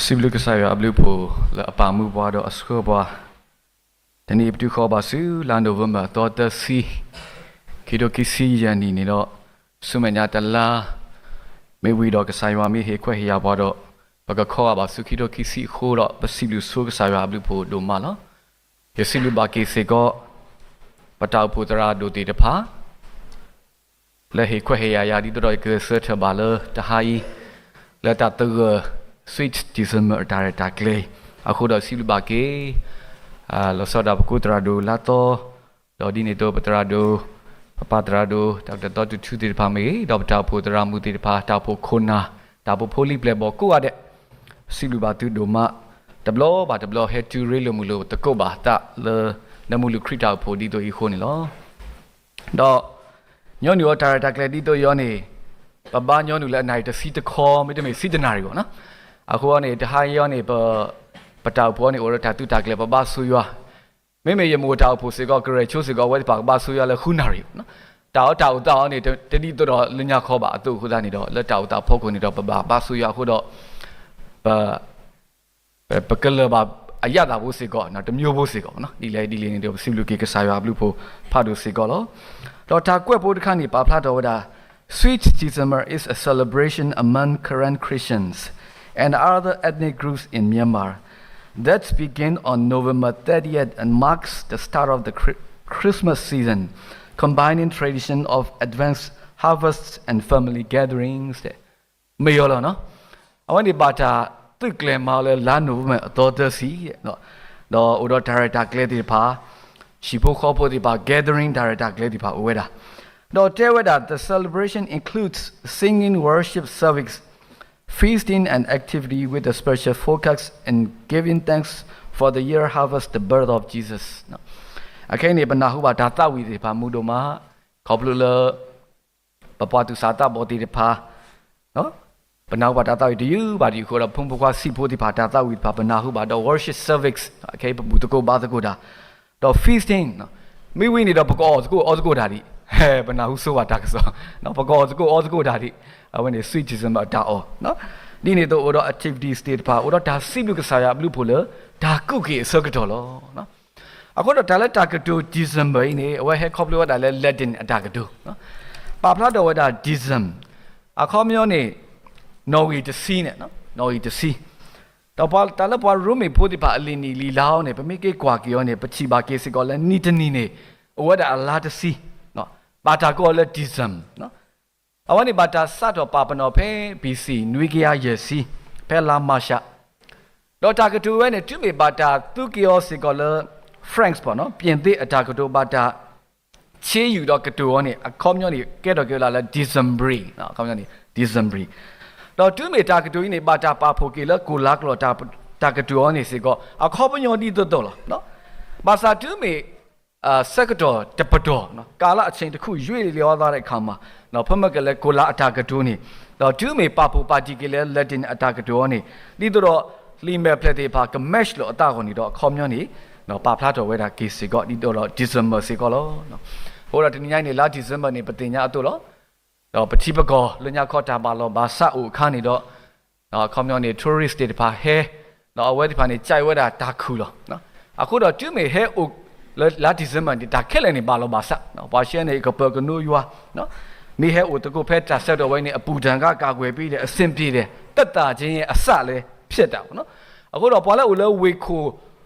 စံးဘျုးကစၢ်ယွၤအဘျုးအဖှိၣ်လၢအပာ်မူပှၤဒီးအဆှၢပှၤ, တနံၤအံၤပတုၤဃီၤဘၣ်ဆူလါနိၣ်ဝ့ဘၢၣ်အသီတဆံ, ခံထိခံဆံယဲၢ်နံၣ်န့ၣ်ဒီး, ဆူမဲာ်ညါတလါ, မ့ၢ်ဝံၤဒီးကစၢ်ယွၤမ့ၢ်ဟ့ၣ်ခွဲးဟ့ၣ်ယာ်ပှၤဒီး, ပကခီဂာ်ဘၣ်ဆူခံထိခံဆံအဃိဒီး ပစံးဘျုးဆိကစၢ်ယွၤအဘျုးအဖှိၣ်ဒိၣ်မးလီၤ. ယစံးဘျုးဘၣ်က့ၤစ့ၢ်ကီး ပတၢ်အိၣ်ဖှိၣ်သရၣ်ဒိၣ်သ့ၣ်တဖၣ် လၢဟ့ၣ်ခွဲးဟ့ၣ်ယာ်ယၤ ဒ်သိးဒီးယကဂဲၤဆၢထၢၣ်ဘၣ်လၢတဟါအံၤ, လၢတၢ်သဂၢၢ် Sweet December အတၢ်ရဲၣ်တၢ်ကျဲၤအံၤ, အဃိဒီးစံးဘျုးဘၣ်က့ၤ လီၤဆီဒၣ်ပကိးသရၣ်ဒိၣ်လါသီ, ဒီးဒ်န့ၣ်အသိးပသရၣ်ဒိၣ်, ပပၢ်သရၣ်ဒိၣ်, တၢ်ကတဲာ်ကတီၤတထူသ့ၣ်တဖၣ်မ့ၢ်ဂ့ၤ, ဒီးပတၢ်အိၣ်ဖှိၣ်သရၣ်မုၣ်သ့ၣ်တဖၣ်, တၢ်အိၣ်ဖှိၣ်ခိၣ်နၢ်, တၢ်အိၣ်ဖှိၣ်ဖိလံၤပျဲၢ်ဘီၣ်ကိးဂၤဒဲး, စံးဘျုးဘၣ်သုဒိၣ်မး, တဘျီဘၣ်တဘျီဟဲတုၤရ့လိာ်မုာ်လိာ်သကိးဘၣ်သးလၢ နၢမူလၢခရံာ်တၢ်အိၣ်ဖှိၣ်ဒ်သိးအံၤအဃိန့ၣ်လီၤ. ဒီးညီနုၢ်အီၤတၢ်ရဲၣ်တၢ်ကျဲၤဒ်သိးအံၤန့ၣ်, ပဘါညီနုၢ်လၢအနၣ်ရံၣ်တဆံတခီ မ့တမ့ၢ်ဆံတနၣ်ရံၣ်ဘၣ်နီၤ. အဃိန့ၣ် တဟါအံၤအီၤန့ၣ် ပတၢ်အိၣ်ဖှိၣ်အီၤန့ၣ် အိၣ်ဒီးတၢ်သုးတၢ်ကျဲၤ ပဘါဆိယွၤ, မ့မ့ၢ်ယမိၢ်တၢ်အိၣ်ဖှိၣ်စ့ၢ်ကီး ကရဲၣ်ဆိစ့ၢ်ကီး အဝဲသ့ၣ်တဖၣ်ကဘါဆိယွၤလၢဃုနၣ်ရံၣ်ဘၣ်နီၤ. တၢ်အီၣ်တၢ်အီသးအီၤန့ၣ် တဒ်သိးဒီးလၢညါခီဘၣ်အသိးအဃိသတးန့ၣ်ဒီး လၢတၢ်အိၣ်သးအဖီခိၣ်န့ၣ်ဒီး ပဘၣ်ဘါဆိယွၤအဃိဒီး ပ ပကလၢၤဘၣ်အယၣ်သးဖိစ့ၢ်ကီး တမျိုးဖိစ့ၢ်ကီးနီၤ. ဒ်လဲၣ်ဒ်လဲၣ်န့ၣ်ဒီး ပစံးဘျုးက့ၤကစၢ်ယွၤအဘျုးအဖှိၣ်ဖးဒိၣ်စ့ၢ်ကီးလီၤ. ဒီးတၢ်ကွဲးဖိတခါန့ၣ် ပာ်ဖျါထီၣ်ဝဲဒၣ်, Sweet December is a celebration among Karen Christians and other ethnic groups in Myanmar that begin on November thirtieth and marks the start of the Chri- Christmas season, combining tradition of advanced harvests and family gatherings မ့ၢ်ယီၤလီၤနီၤ. အဝဲန့ၣ်ဘၣ်တၢ်သုးကျဲၤမၤအီၤလၢလါနိၣ်ဝ့ဘၢၣ်အသီသၢဆံ, ဒီးအိၣ်ဒီးတၢ်ရဲၣ်တၢ်ကျဲၤသ့ၣ်တဖၣ်, ဟံၣ်ဖိဃီဖိသ့ၣ်တဖၣ် gathering တၢ်ရဲၣ်တၢ်ကျဲၤသ့ၣ်တဖၣ်အိၣ်ဝဲဒၣ်, ဒီးတဲဝဲဒၣ် the celebration includes singing, worship service, feasting and activity with a special focus in giving thanks for the year harvest, the birth of Jesus. အခဲအံၤန့ၣ် ပနၢ်ဟူဘၣ်တၢ်သးဝံၣ်သ့ၣ်တဖၣ်မူဒိၣ်မး, ခီဖျိလၢ ပပှၤသူၣ်စၢ်သးဘီၣ်သ့ၣ်တဖၣ်, ပနၢ်ဟူဘၣ်တၢ်သးဝံၣ်တယုၢ်ဘၣ်တယုၢ်အဃိဒီး ဖိမုၣ်ဖိခွါဆံးဖိသ့ၣ်တဖၣ်တၢ်သးဝံၣ်တဖၣ် ပနၢ်ဟူဘၣ်ဒီး worship service ခဲအံၤပဘူၣ်သကိးဘါသကိးတၢ်, ဒီး feasting မ့ၢ်ဝံၤန့ၣ်ဒီး ပကအီၣ်သကိးအီသကိးတၢ်ဒံး, ပနၢ်ဟူဆိဘၣ်တၢ်ကစီၣ်, ပကအီၣ်သကိးအီသကိးတၢ်ဒံး, အဝဲန့ၣ် Sweet December အတၢ်အီၣ်, ဒ်န့ၣ်အသိးအိၣ်ဒီး activities သ့ၣ်တဖၣ် အိၣ်ဒီးတၢ်စံးဘျုးကစၢ်ယွၤအဘျုးအဖှိၣ်လၢ တၢ်ကူးက့ၤအဆၢကတီၢ်လီၤ. အဃိဒီးတၢ်လၢတၢ်ကတိၤ December အံၤန့ၣ် အဝဲဟဲခီဖျိဝဲဒၣ်လၢ Latin အတၢ်ကတိၤ, ပာ်ဖျါထီၣ်ဝဲဒၣ် Decem, အခီပညီန့ၣ် နီၣ်ဂံၢ်တဆံန့ၣ်, နီၣ်ဂံၢ်တဆံ, ဒီးပှၤတၢ်လၢပှၤရိမ့ၤဖိသ့ၣ်တဖၣ်အလံာ်နံၣ်လံာ်လါအီၤန့ၣ် ပမ့ၢ်က့ၤကွၢ်က့ၤအီၤန့ၣ် ပထံၣ်ဘၣ်က့ၤစ့ၢ်ကီးလၢနံၣ်တနံၣ်န့ၣ် အိၣ်ဝဲဒၣ်အလါတဆံ, ဘၣ်တၢ်ကိးအီၤလၢ Decem အဝဲန့ၣ်ဘၣ်တၢ်စးထီၣ်ပာ်ပနီၣ်ဖဲ B C နွံကယၤယဲၢ်ဆံ, ဖဲလါမၢ်ၡး, ဒီးတၢ်ကတိၤဝဲန့ၣ် တုၤမ့ၢ်ဘၣ်တၢ်သူက့ၤအီၤစ့ၢ်ကီးလၢ France ပီၣ်နီၤ, ပြင်သစ် အတၢ်ကတိၤဘၣ်တၢ်ဆ့ယူၣ်ဒီးကတိၤအီၤန့ၣ် အခီပညီန့ၣ် ကဲထီၣ်က့ၤဝဲဒၣ်လၢ December, အခီပညီန့ၣ် December, ဒီးတုၤမ့ၢ်တၢ်ကတိၤအံၤန့ၣ် ဘၣ်တၢ်ပာ်ဖှိၣ်က့ၤလၢကိၣ်လါကျိာ် တၢ်ကတိၤအီၤန့ၣ်စ့ၢ်ကီး အခီပညီဒ်သိးသိးလီၤ. ဘၣ်ဆၣ်တုၤမ့ၢ် ဆၢကတီၢ်တပတီၢ်, ကာလအချိန်တစ်ခု ရွေ့လျောသွားတဲ့အခါမှာ, ဖဲမ့ၢ်ကလဲၤကိၣ်လါအတၢ်ကတိၤန့ၣ်, ဒီးတုၤမ့ၢ်ပာ်ဖှိၣ်ပာ်တံၢ်က့ၤလၢ Latin အတၢ်ကတိၤအီၤန့ၣ်, ဒ်သိးဒီး လံာ်မဲာ်ဖျၢၣ်သ့ၣ်တဖၣ် က match လီၤအသးအဂီၢ်န့ၣ်ဒီး အခီပညီန့ၣ် ပာ်ဖျါထီၣ်ဝဲဒၣ်က့ၤစ့ၢ်ကီး ဒ်သိးဒီး December စ့ၢ်ကီးလီၤ. အဃိဒီးတနံၤညါအံၤန့ၣ် လါ December န့ၣ် ပသ့ၣ်ညါအသိးလီၤ. ဒီးပထံပကီၢ်လၢညါခီတၢ်ဘၣ်လီၤဘၣ်စးအိၣ်အခါန့ၣ်ဒီး အခီပညီန့ၣ် tourist သ့ၣ်တဖၣ်ဟဲ, ဒီးအဝဲသ့ၣ်တဖၣ်န့ၣ် ကြိုက်ဝဲဒၣ်တၢ်ခုၣ်လီၤ. အဃိဒီးတုၤမ့ၢ်ဟဲအိၣ်လၢလါ December န့ၣ် တၢ်ခဲလၢာ်န့ၣ် ဘၣ်လီၤဘၣ်စး, ပှၤရှဲန့ၣ် ကပၢၤကနိယွၤ, မ့ၢ်ဟဲအိၣ်သကိးဖဲတၢ်ဆၢကတီၢ်ဝဲန့ၣ် အပူၤတၢ်ဂၤ ကာကွယ်ပေးတယ်, အဆင်ပြေတယ်, သက်သာခြင်းရဲ့အစလည်းဖြစ်တာပေါ့နော်. အဃိဒီးပှၤလၢအိၣ်လၢဝ့ၢ်ခိၣ်,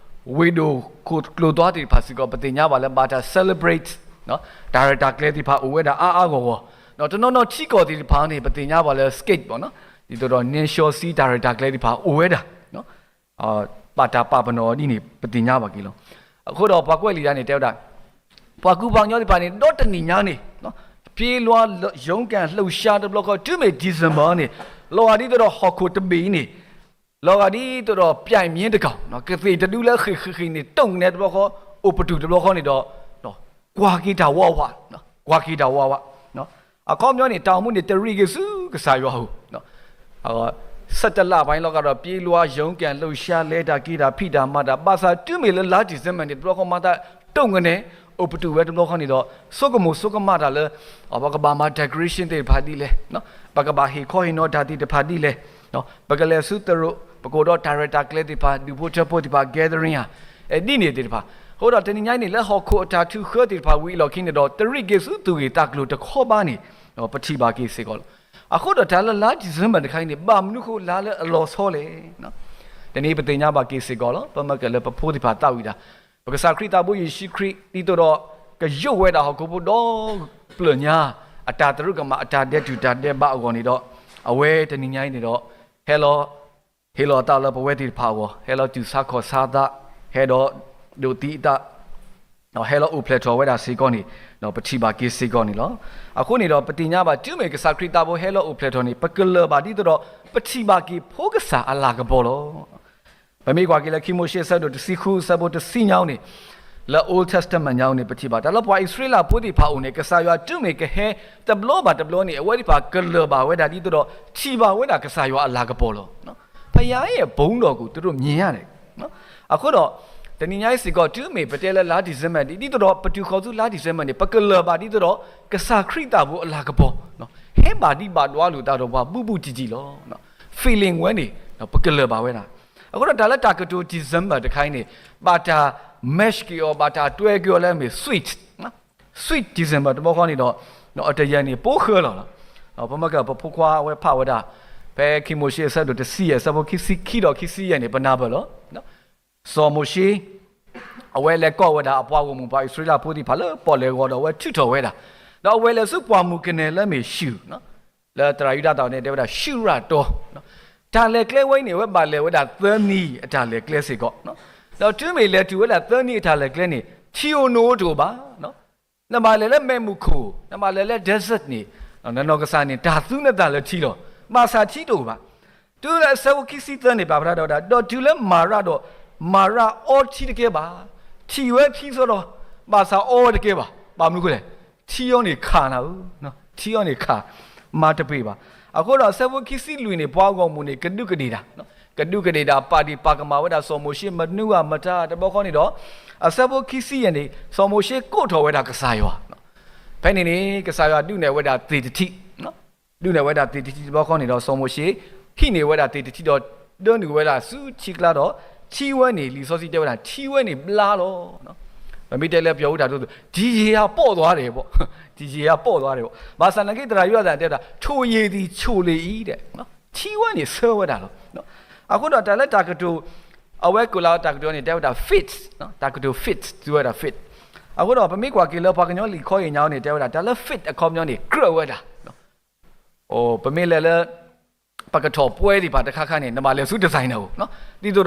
ဝ့ၢ်ဒိၣ်ခိၣ်ကျိၤသွါသ့ၣ်တဖၣ်စ့ၢ်ကီး ပသ့ၣ်ညါဘၣ်လၢဘၣ်တၢ် celebrate တၢ်ရဲၣ်တၢ်ကျဲၤသ့ၣ်တဖၣ်အိၣ်ဝဲဒၣ်အါအါဂီၢ်ဂီၢ်, ဒီးတနီၤနီၤထံကီၢ်သ့ၣ်တဖၣ်န့ၣ် ပသ့ၣ်ညါဘၣ်လၢ skate ပေါ့နော်, ဒ်သိးဒီး နှင်းလျှော်စီး တၢ်ရဲၣ်တၢ်ကျဲၤသ့ၣ်တဖၣ်အိၣ်ဝဲဒၣ်, ဘၣ်တၢ်ပာ်ပနီၣ်အီၤဒ်န့ၣ် ပသ့ၣ်ညါဘၣ်က့ၤလီၤ. အဃိဒီးပှၤကွဲးလံာ်ယၤန့ၣ် တဲဝဲဒၣ်, ပှၤကူပှၤကညီသ့ၣ်တဖၣ်န့ၣ် ဒီတနံၣ်ညါန့ၣ် ပြေးလွှားရုန်းကန်လှုပ်ရှားတဘျီဃီ တုၤမ့ၢ် December န့ၣ်, လီၤဂာ်ဒ်သိးဒီးဟီၣ်ခိၣ်တဘ့ၣ်အံၤန့ၣ် လီၤဂာ်ဒ်သိးဒီး ပြိုင်မြင်းတကောင်, ကသ့ၣ်တဒုလၢဃ့ၢ်ဃ့ၢ်ဃ့ၢ်န့ၣ် တိၢ်ကနဲတဘျီဃီ, အိၣ်ပတုာ်တဘျီဃီန့ၣ်ဒီး, ကွၢ်က့ၤတၢ်ဝးဝး, ကွၢ်က့ၤတၢ်ဝးဝး. အခီပညီန့ၣ် တၢ်အိၣ်မူန့ၣ် တရံးက့ၤဆူကစၢ်ယွၤဧိၤ, ဆယ့်တစ်လပိုင်းလောက်ကဒီး ပြေးလွှားရုန်းကန်လှုပ်ရှား လဲၤတၢ်က့ၤတၢ် ဖံးတၢ်မၤတၢ်, ဘၣ်ဆၣ်တုၤမ့ၢ်လၢလါ December န့ၣ် တဘျီဃီမၤသး တိၢ်ကနဲ အိၣ်ပတုာ်ဝဲတဘျီဃီန့ၣ်ဒီး ဆိကမိၣ်ဆိကမးတၢ်လၢ ပကဘၣ်မၤ decoration သ့ၣ်တဖၣ်ဒ်လဲၣ်, ပကဘၣ်ဟ့ၣ်ခီဟ့ၣ်နီၤတၢ်သ့ၣ်တဖၣ်ဒ်လဲၣ်, ပကလဲၤဆူသရိာ် ပကအိၣ်ဒီးတၢ်ရဲၣ်တၢ်ကျဲၤသ့ၣ်တဖၣ် ဒူၣ်ဖိထၢဖိသ့ၣ်တဖၣ် gathering ဧါ, ဒ်န့ၣ်သ့ၣ်တဖၣ်. အဃိဒီးတနံၤညါအံၤန့ၣ် လၢဟီၣ်ခိၣ်အတၢ်ထုးဃၢသ့ၣ်တဖၣ်ဝံၤအလီၢ်ခံန့ၣ်ဒီး တရံးက့ၤဆူသူၣ်ဂ့ၢ်သးကျိၤတခီဘၣ်န့ၣ် ပထံၣ်ဘၣ်က့ၤစ့ၢ်ကီးလီၤ. အဃိဒီးတၢ်လၢလါ December တခါအံၤန့ၣ် ဘၣ်မနုၤဃိလါလၢအလီၤဆီလဲၣ်. တနံၤပသ့ၣ်ညါဘၣ်က့ၤစ့ၢ်ကီးလီၤ. ပမ့ၢ်ကဲလၢပဖိသ့ၣ်တဖၣ်သးဝံၣ်တၢ် ပကစၢ်ခရံာ်သးဘိယ့ၣ်ၡူးခရံာ် ဒ်သိးဒီး ကယိးဝဲဒၣ်ဟီၣ်ခိၣ်ဖိဒီးပျၢၢ်ညါ အတၢ်သရူးကမၣ် အတၢ်ဒဲးတူၢ်တၢ်ဒဲးဘးအဂီၢ်န့ၣ်ဒီး အဝဲတနံၤညါအံၤန့ၣ်ဒီး ဟဲလီၤ ဟ့ၣ်လီၤသးလၢပဝဲသ့ၣ်တဖၣ်အဂီၢ် ဟဲလီၤတူၢ်ဆါခီၣ်ဆါသး ဟဲဒီးဒိးသံအသး ဟဲလီၤအိၣ်ဖျဲၣ်ထီၣ်ဝဲဒၣ်စ့ၢ်ကီးန့ၣ် ပထံၣ်ဘၣ်က့ၤစ့ၢ်ကီးန့ၣ်လီၤ. အဃိန့ၣ်ဒီး ပသ့ၣ်ညါဘၣ် တုၤမ့ၢ်ကစၢ်ခရံာ်သးဘိဟဲလီၤအိၣ်ဖျဲၣ်ထီၣ်န့ၣ် ပကလၢၢ်ဘၣ်ဒ်သိးဒီး ပထံၣ်ဘၣ်က့ၤဖိကစၢ်အလၤကပီၤလီၤ. ပမ့ၢ်ကွၢ်က့ၤလၢခံမိၤၡ့အဆၢဒိၣ်တဆံဃု အဆၢဖိတဆံညါန့ၣ် လၢ Old Testament ညါန့ၣ် ပထံၣ်ဘၣ် တၢ်လၢပှၤအံၣ်စရ့လးဖိသ့ၣ်တဖၣ်အအိၣ်န့ၣ် ကစၢ်ယွၤတုၤမ့ၢ်ကဟဲတဘျီဘၣ်တဘျီန့ၣ် အဝဲသ့ၣ်တဖၣ်ကလၢၢ်ဘၣ်ဝဲဒၣ်ဒ်သိးဒီး ထံၣ်ဘၣ်ဝဲဒၣ်ကစၢ်ယွၤအလၤကပီၤလီၤ. ဘုရားရဲ့ဘုန်းတော်ကို သူတို့မြင်ရတယ်. အဃိဒီး တနံၤညါအံၤစ့ၢ်ကီး တုၤမ့ၢ်ပတဲလၢလါ December ဒ်သိးဒီး ပတုၤဃီၤဆူလါ December န့ၣ် ပကလၢၢ်ဘၣ်ဒ်သိးဒီး ကစၢ်ခရံာ်သးဘိအလၤကပီၤ ဟဲဘၣ်ဒံးဘၣ်ဒွါလိာ်သးဒီးပှၤဘူးဘူးတံၢ်တံၢ်လီၤ. feeling ဝဲန့ၣ် ပကလၢၢ်ဘၣ်ဝဲဒၣ်. အဃိဒီးတၢ်လၢတၢ်ကတိၤ December တခါအံၤန့ၣ် ဘၣ်တၢ် match က့ၤအီၤ ဘၣ်တၢ်တွဲက့ၤအီၤလၢမ့ၢ် sweet, sweet December တဘျီဃီန့ၣ်ဒီး အတယဲၢ်န့ၣ် ပိဃၢလီၤလီၤ. ပမ့ၢ်ကဲ ပဖိခွါအဝဲဖးဝဲဒၣ် ဖဲခံမိၤၡ့အဆၢဒိၣ်တဆံယဲၢ် အဆၢဖိခံဆံခံဒီးခံဆံယဲၢ်န့ၣ် ပနၢ်ပၢၢ်လီၤ. စီၤမိၤၡ့ အဝဲလဲၤကိးဝဲဒၣ်အပှၤဂီၢ်မုၢ် ပှၤအံၣ်စရ့လးဖိသ့ၣ်တဖၣ်လၢပီၣ်လဲၣ်အဂီၢ်ဒီး အဝဲထုးထီၣ်ဝဲဒၣ်, ဒီးအဝဲလဲၤဆူပှၢ်မုၢ်ကနဲၤလၢမ့ၢ်ၡူၣ်, လၢသရၣ်ယူဒၤသၣ်န့ၣ် တဲဝဲဒၣ် ၡူၣ်ရၣ်တီ, တၢ်လဲၤကျဲဝဲအံၤန့ၣ် အဝဲဘၣ်လဲၤဝဲဒၣ်သၢနံၤအတၢ်လဲၤကျဲစ့ၢ်ကီး, ဒီးတုၤမ့ၢ်လဲၤတုၤဝဲဒၣ်သၢနံၤအတၢ်လဲၤကျဲန့ၣ် ထံဧိၤနိဧိၤတအိၣ်ဘၣ် နဘၣ်လဲၤလၢမဲးမုၢ်ခိၣ်, နဘၣ်လဲၤလၢ desert န့ၣ်, နနီၢ်ကစၢ်န့ၣ် တၢ်သူနသးလၢထံလီၤ. ဘၣ်ဆၣ်ထံတအိၣ်ဘၣ်. တုၤလၢအဆၢဖိခံဆံသၢန့ၣ် ပာ်ဖျါထီၣ်ဝဲဒၣ်, ဒီးတုၤလၢမၤရၣ်ဒီး, မၤရၣ်အီထံတကဲဘၣ်. ထံၣ်ဝဲထံစီဒီး, ဘၣ်ဆၣ်အီဝဲတကဲဘၣ်. ဘၣ်မနုၤဃိလဲၣ်. ထံအီၤန့ၣ်ခးနၤဧၢ, ထံအီၤန့ၣ်ခး, မၤတပှဲၤဘၣ်. အဃိဒီးအဆၢဖိခံဆံလွံၢ်န့ၣ် ပှၤဂီၢ်မုၢ်န့ၣ် ကဒူးကဒ့ၣ်တၢ်, ကဒူးကဒ့ၣ်တၢ် ပာ်ဒ့ၣ်ပာ်ကမၣ်ဝဲဒၣ်စီၤမိၤၡ့ မနုၤဂၤမတၤတဘျီဃီန့ၣ်ဒီး, အဆၢဖိခံဆံယဲၢ်န့ၣ် စီၤမိၤၡ့ကိးထီၣ်ဝဲဒၣ်ကစၢ်ယွၤ, ဖဲန့ၣ်န့ၣ် ကစၢ်ယွၤဒုးနဲၣ်ဝဲဒၣ်သ့ၣ်တထံၣ်, ဒုးနဲၣ်ဝဲဒၣ်သ့ၣ်တထံၣ်တဘျီဃီန့ၣ်ဒီး စီၤမိၤၡ့ ဟံးန့ၢ်ဝဲဒၣ်သ့ၣ်တထံၣ်ဒီး ဒၢနုာ်ဝဲဒၣ်ဆူထံကျါဒီး ထံဝဲန့ၣ် လံာ်စီဆှံတဲဝဲဒၣ် ထံဝဲန့ၣ်ဘျါလီၤ. ပမ့ၢ်တဲလၢပယီၤအူတၢ်ဒိ, ဒီရေကပေါက်သွားတယ်ပေါ့, ဒီရေကပေါက်သွားတယ်ပေါ့. ဘၣ်ဆၣ်သနာ်က့ သရၣ်ယူဒၤသၣ်န့ၣ် တဲဝဲဒၣ် ချို့ရည်သည်ချို့လေ၏, ထံဝဲန့ၣ်ဆှၢဝဲဒၣ်လီၤ. အဃိဒီးတၢ်လၢတၢ်ကတိၤ, အဝဲကိးလၢတၢ်ကတိၤန့ၣ် တဲဝဲဒၣ် fit, တၢ်ကတိၤ fit စံးဝဲဒၣ် fit. အဃိဒီးပမ့ၢ်ကွၢ်က့ၤလၢပှၤကညီလံာ်ခီအံၤညါန့ၣ် တဲဝဲဒၣ် တၢ်လၢ fit အခီပညီန့ၣ် ကြၢးဝဲဒၣ် ပမ့ၢ်လဲၤလၢ ပကထီၣ်ပှဲၤသ့ၣ်တဖၣ်တခါခါန့ၣ် နဘၣ်လဲၤဆူ designer အအိၣ်, ဒ်သိးဒီး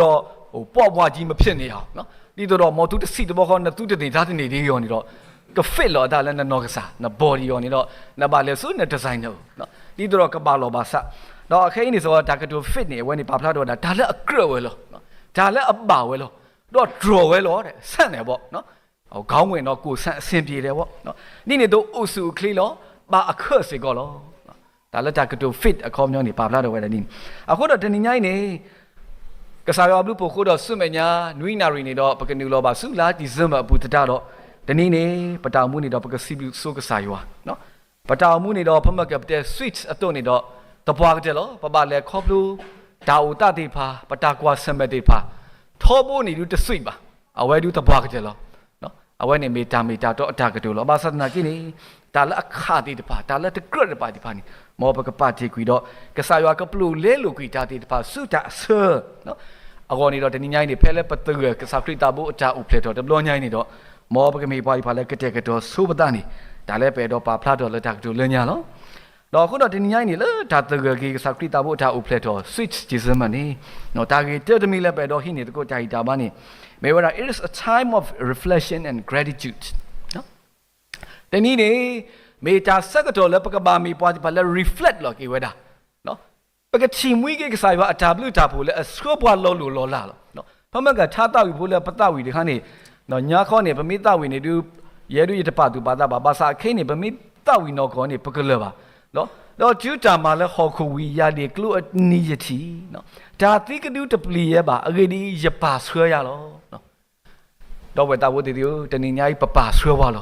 ပှၤပှၤကံမဖျဲးန့ၣ်အီၤ, ဒ်သိးဒီး မီၤထူတဆံးတဘျီဃီ နသူတသ့ၣ်သါတန့ၢ်ဒ်အံၤအီၤန့ၣ်ဒီး က fit လီၤအသးလၢနနီၢ်ကစၢ် န body အီၤန့ၣ်ဒီး နဘၣ်လဲၤဆူန designer အအိၣ်, ဒ်သိးဒီးကဘၣ်လီၢ်ဘၣ်စး, ဒီးအခဲအံၤန့ၣ်စ့ၢ်ကီး တၢ်ကတိၤ fit န့ၣ် အဝဲန့ၣ်ပာ်ဖျါထီၣ်ဝဲဒၣ် တၢ်လၢအကြၢးဝဲလီၤ, တၢ်လၢအဘၣ်ဝဲလီၤ, ဒီးတြီၢ်ဝဲလီၤ, ဆၣ်န့ၣ်ဘီ ခေါင်းဝင်တော့ ကိုယ်ဆန့်အဆင်ပြေတယ်ပေါ့, ဒ်န့ၣ်အသိး အိၣ်ဆူၣ်အိၣ်ချ့လီၤ, ဘၣ်အခၢၣ်စ့ၢ်ကီးလီၤ. တၢ်လၢတၢ်ကတိၤ fit အခီပညီန့ၣ် ပာ်ဖျါထီၣ်ဝဲဒၣ်ဒ်န့ၣ်. အဃိဒီးတနံၤညါအံၤန့ၣ် ကစၢ်ယွၤအဘျုးအဖှိၣ်အဃိဒီး ဆူမဲာ်ညါ နွံနၣ်ရံၣ်န့ၣ်ဒီး ပကနုာ်လီၤဘၣ်ဆူလါ December အပူၤသတးဒီး တနံၤန့ၣ် ပတၢ်အိၣ်မူန့ၣ်ဒီး ပကစံးဘျုးစ့ၢ်ကီးကစၢ်ယွၤ ပတၢ်အိၣ်မူန့ၣ်ဒီး ဖဲမ့ၢ်ကပတဲ sweet အသိးန့ၣ်ဒီး သပှၢ်ကတၢၢ်လီၤ. ပဘၣ်လဲၤခီဖျိ တၢ်အိၣ်သးသ့ၣ်တဖၣ်, ပတၢ်ကွၢ်ဆၢၣ်မဲာ်သ့ၣ်တဖၣ်, ထီဘိန့ၣ်ဒုးတ sweet ဘၣ်, အဝဲဒုးသပှၢ်ကတၢၢ်လီၤ. အဝဲန့ၣ်မ့ၢ်တၢ်မ့ၢ်တၢ်တီအတၢ်ကတိၤလီၤ. ဘၣ်ဆၣ်သနာ်က့န့ၣ် တၢ်လၢအခးသ့ၣ်တဖၣ်, တၢ်လၢတကြၢးတဖၣ်သ့ၣ်တဖၣ်န့ၣ် မ်ပကပာ်တ့ၢ်ကွံာ်ဒီး ကစၢ်ယွၤကပျိာ်လဲလိာ်ကွံာ်တၢ်သ့ၣ်တဖၣ် ဆူတၢ်အဆၢ အဂီၢ်န့ၣ်ဒီး တနံၤညါအံၤန့ၣ် ဖဲလၢပသဂၢၢ်ကစၢ်ခရံာ်သးဘိအတၢ်အိၣ်ဖျဲၣ်ထီၣ်တဘျီညါအံၤန့၁ၣ်ဒီး မ်ပကမ့ၢ်ပှၤသ့ၣ်တဖၣ်လၢကတဲာ်ကတီၤဆိပသးန့ၣ် တၢ်လၢပအဲၣ်ဒိးပာ်ဖျါထီၣ်လၢတၢ်ကတိၤလၢညါလီၤ. ဒီးအဃိဒီးတနံၤညါအံၤန့ၣ် လၢတၢ်သဂၢၢ်က့ၤကစၢ်ခရံာ်သးဘိအတၢ်အိၣ်ဖျဲၣ်ထီၣ် sweet December န့ၣ် တၢ်ဂ့ၢ်တၢတမံၤလၢပအဲၣ်ဒိးဟံးန့ၢ်သကိးတၢ်ဂံၢ်တၢ်ဘါန့ၣ် မ့ၢ်ဝဲဒၣ် it is a time of reflection and gratitude. တနံၤန့ၣ် မ့ၢ်တၢ်ဆၢကတီၢ်လၢပကဘၣ်မ့ၢ်ပှၤသ့ၣ်တဖၣ်လၢ reflect လီၤက့ၤဝဲဒၣ် ပကထံၣ်မှံက့ၤကစၢ်ယွၤအတၢ်ဘျုးတၢ်ဖှိၣ်လၢအဆှၢပှၤလီၤလိၢ်လီၤလးလီၤ. ဖဲမ့ၢ်ကထါသးဝံၣ်ဖိလၢပသးဝံၣ်တခါန့ၣ် ညါခီန့ၣ် ပမ့ၢ်သးဝံၣ်န့ၣ်ဒုး ယဲဒုးယတပာ်သူၣ်ပာ်သးဘၣ်. ဘၣ်ဆၣ်ခဲအံၤန့ၣ် ပမ့ၢ်သးဝံၣ်နီၢ်ကီၢ်န့ၣ် ပကလၢၢ်ဘၣ်. ဒီးတုၤတၢ်မၤလၢဟီၣ်ခိၣ်ဝံၤ ယၤဒ့ၣ်ကျိအနံၤယထံၣ်, တၢ်သံကဒုတပျံၤယဲဘၣ်. အဂ့ၢ်ဒ်အံၤ, ယပၢ်ဆှၢယၤလီၤ. ဒီပုၢ်ဝဲၢ်သးဖိသ့ၣ်ဧၢ, တနံၤညါအံၤ ပပၢ်ဆှၢပှၤလီ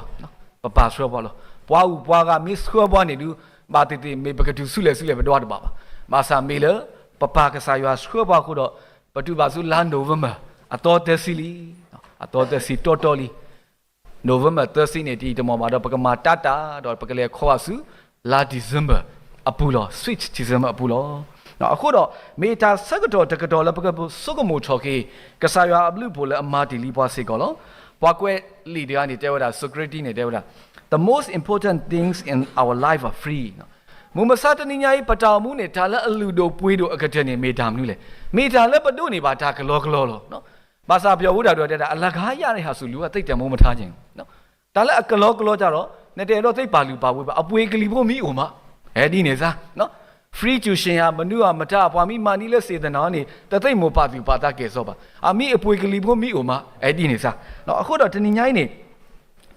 ၤ. ပပၢ်ဆှၢပှၤလီၤ. ပှၤဂုၤပှၤဂၤမ့ၢ်ဆှၢပှၤန့ၣ်ဒုး ဘၣ်သ့ၣ်သ့ၣ် မ့ၢ်ပကတုၤဆူလဲၣ်ဆူလဲၣ် ပဒွးတဘၣ်ဘၣ်. ဘၣ်ဆၣ်မ့ၢ်လၢ ပပၢ်ကစၢ်ယွၤဆှၢပှၤအဃိဒီး ပတုၤဘၣ်ဆူလါ November အသီသၢဆံလံ, အသီသၢဆံတီတီလံ. November သၢဆံန့ၣ် တအံၤတမီၢ်ဘၣ်ဒီး ပကမၤတၢ်တၢ်ဒီး ပကလဲၤခီဘၣ်ဆူ လါ December အပူၤလီၤ, sweet December အပူၤလီၤ. အဃိဒီး မ့ၢ်တၢ်ဆၢကတီၢ်တကတီၢ်လၢပကဆိကမိၣ်ထီၣ်က့ၤ ကစၢ်ယွၤအဘျုးအဖှိၣ်လၢအမၤတ့ၢ်လံပှၤစ့ၢ်ကီးလီၤ. ပှၤကွဲးလံာ်တဂၤန့ၣ် တဲဝဲဒၣ်, Socrates န့ၣ် တဲဝဲဒၣ်, The most important things in our life are free. မုၢ်မဆါတနံၤညါအံၤ ပတၢ်အိၣ်မူန့ၣ် တၢ်လၢအလုၢ်ဒိၣ်ပှ့ၤဒိၣ်အကတၢၢ်န့ၣ် မ့ၢ်တၢ်မနုၤလဲၣ်. မ့ၢ်တၢ်လၢပဒိးန့ၢ်ဘၣ်တၢ်ကလီကလီလီၤ. ဘၣ်ဆၣ်ပယီၤဝံဒၣ်ဒိၣ်တဲဒၣ် အလကားရတဲ့ဟာဆို လူကသိပ်တန်ဖိုးမထားချင်ဘူး. တၢ်လၢအကလီကလီတၢ်ဒီး နတအဲၣ်ဒိးသိပ်ပာ်လုၢ်ပာ်ပှ့ၤဘၣ်, အပှ့ၤကလံၤဖိမ့ၢ်အိၣ်မး အဲၣ်ဒိးန့ၢ်စၢ်. Free ကျူရှင်ယၤ မနုၤအမတၤ ပှၤမ့ၢ်မၤန့ၢ်လၢစ့ၢ်သနာ်န့ၣ် တသိပ်မိၢ်ပာ်သူၣ်ပာ်သးကဲၣ်ဆိးဘၣ်. အမ့ၢ်အပှ့ၤကလံၤဖိမ့ၢ်အိၣ်မး အဲၣ်ဒိးန့ၢ်စၢ်. အဃိဒီးတနံၤညါအံၤန့ၣ်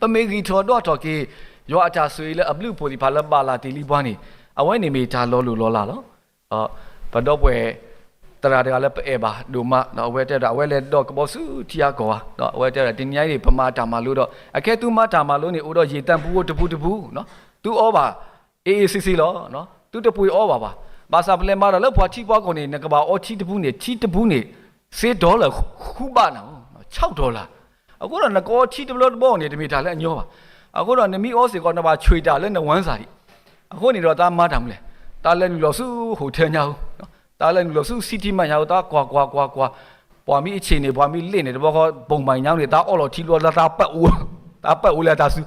ပမ့ၢ်ဂံၢ်ထီၣ်ဒွးထီၣ်က့ၤ ယွၤအတၢ်ဆိၣ်ဂ့ၤလၢအဘျုးအဖှိၣ်သ့ၣ်တဖၣ်လၢဘၣ်လၢတ့ၢ်လံပှၤန့ၣ် အဝဲန့ၣ်မ့ၢ်တၢ်လီၤလိၢ်လီၤလးလီၤ. ပဒီပုၢ်ဝဲၢ် သရၣ်တဂၤလၢပအဲၣ်ဘၣ်ဒိၣ်မး ဒီးအဝဲတဲဝဲဒၣ် အဝဲလဲၤဒီးကဘီဆူထံအကီၢ်ဧါ, ဒီးအဝဲတဲဝဲဒၣ် တနံၤညါအံၤန့ၣ် ပမၤတၢ်မၤလိဒီး အခဲအံၤသုမၤတၢ်မၤလိန့ၣ် အိၣ်ဒီးယံာ်တၢ်ပူဖိတပူတပူ, သုအီဘၣ် အ့ၣ်အ့ၣ်ဆ့ဆ့လီၤ. သုတပှ့ၤအီဘၣ်ဘၣ်. ဘၣ်ဆၣ်ပလဲၤမၤတၢ်လၢပှၤထံပှၤကီၢ်န့ၣ် နကဘၣ်အီထံတပူန့ၣ် ထံတပူန့ၣ် စ့ dollar ဃုဘးနၤ, ဆီ dollar. အဃိဒီးနကအီထံတဘျီတဘျီန့ၣ် တမ့ၢ်တၢ်လၢအညီဘၣ်. အဃိဒီးနမ့ၢ်အီစ့ၢ်ကီး နဘၣ်ဆွံတၢ်လၢနဝၢစၢ်ဒံး. အဃိန့ၣ်ဒီးတၢ်မၤတၢ်မနုၤလဲၣ်, တၢ်လဲၤနုာ်လီၤဆူ hotel ညါဧိၤ, တၢ်လဲၤနုာ်လီၤဆူ City Mart ညါဧိၤ, တၢ်ကွၢ်ကွၢ်ကွၢ်ကွၢ်, ပှၤမ့ၢ်အဆံးန့ၣ် ပှၤမ့ၢ်လ့ၣ်န့ၣ် တဘျီဃီ ဘိၣ်မးညါန့ၣ် တၢ်အီလီၤထံဘျီလၢတၢ်ပာ်အိၣ်, တၢ်ပာ်အိၣ်လၢတၢ်စု,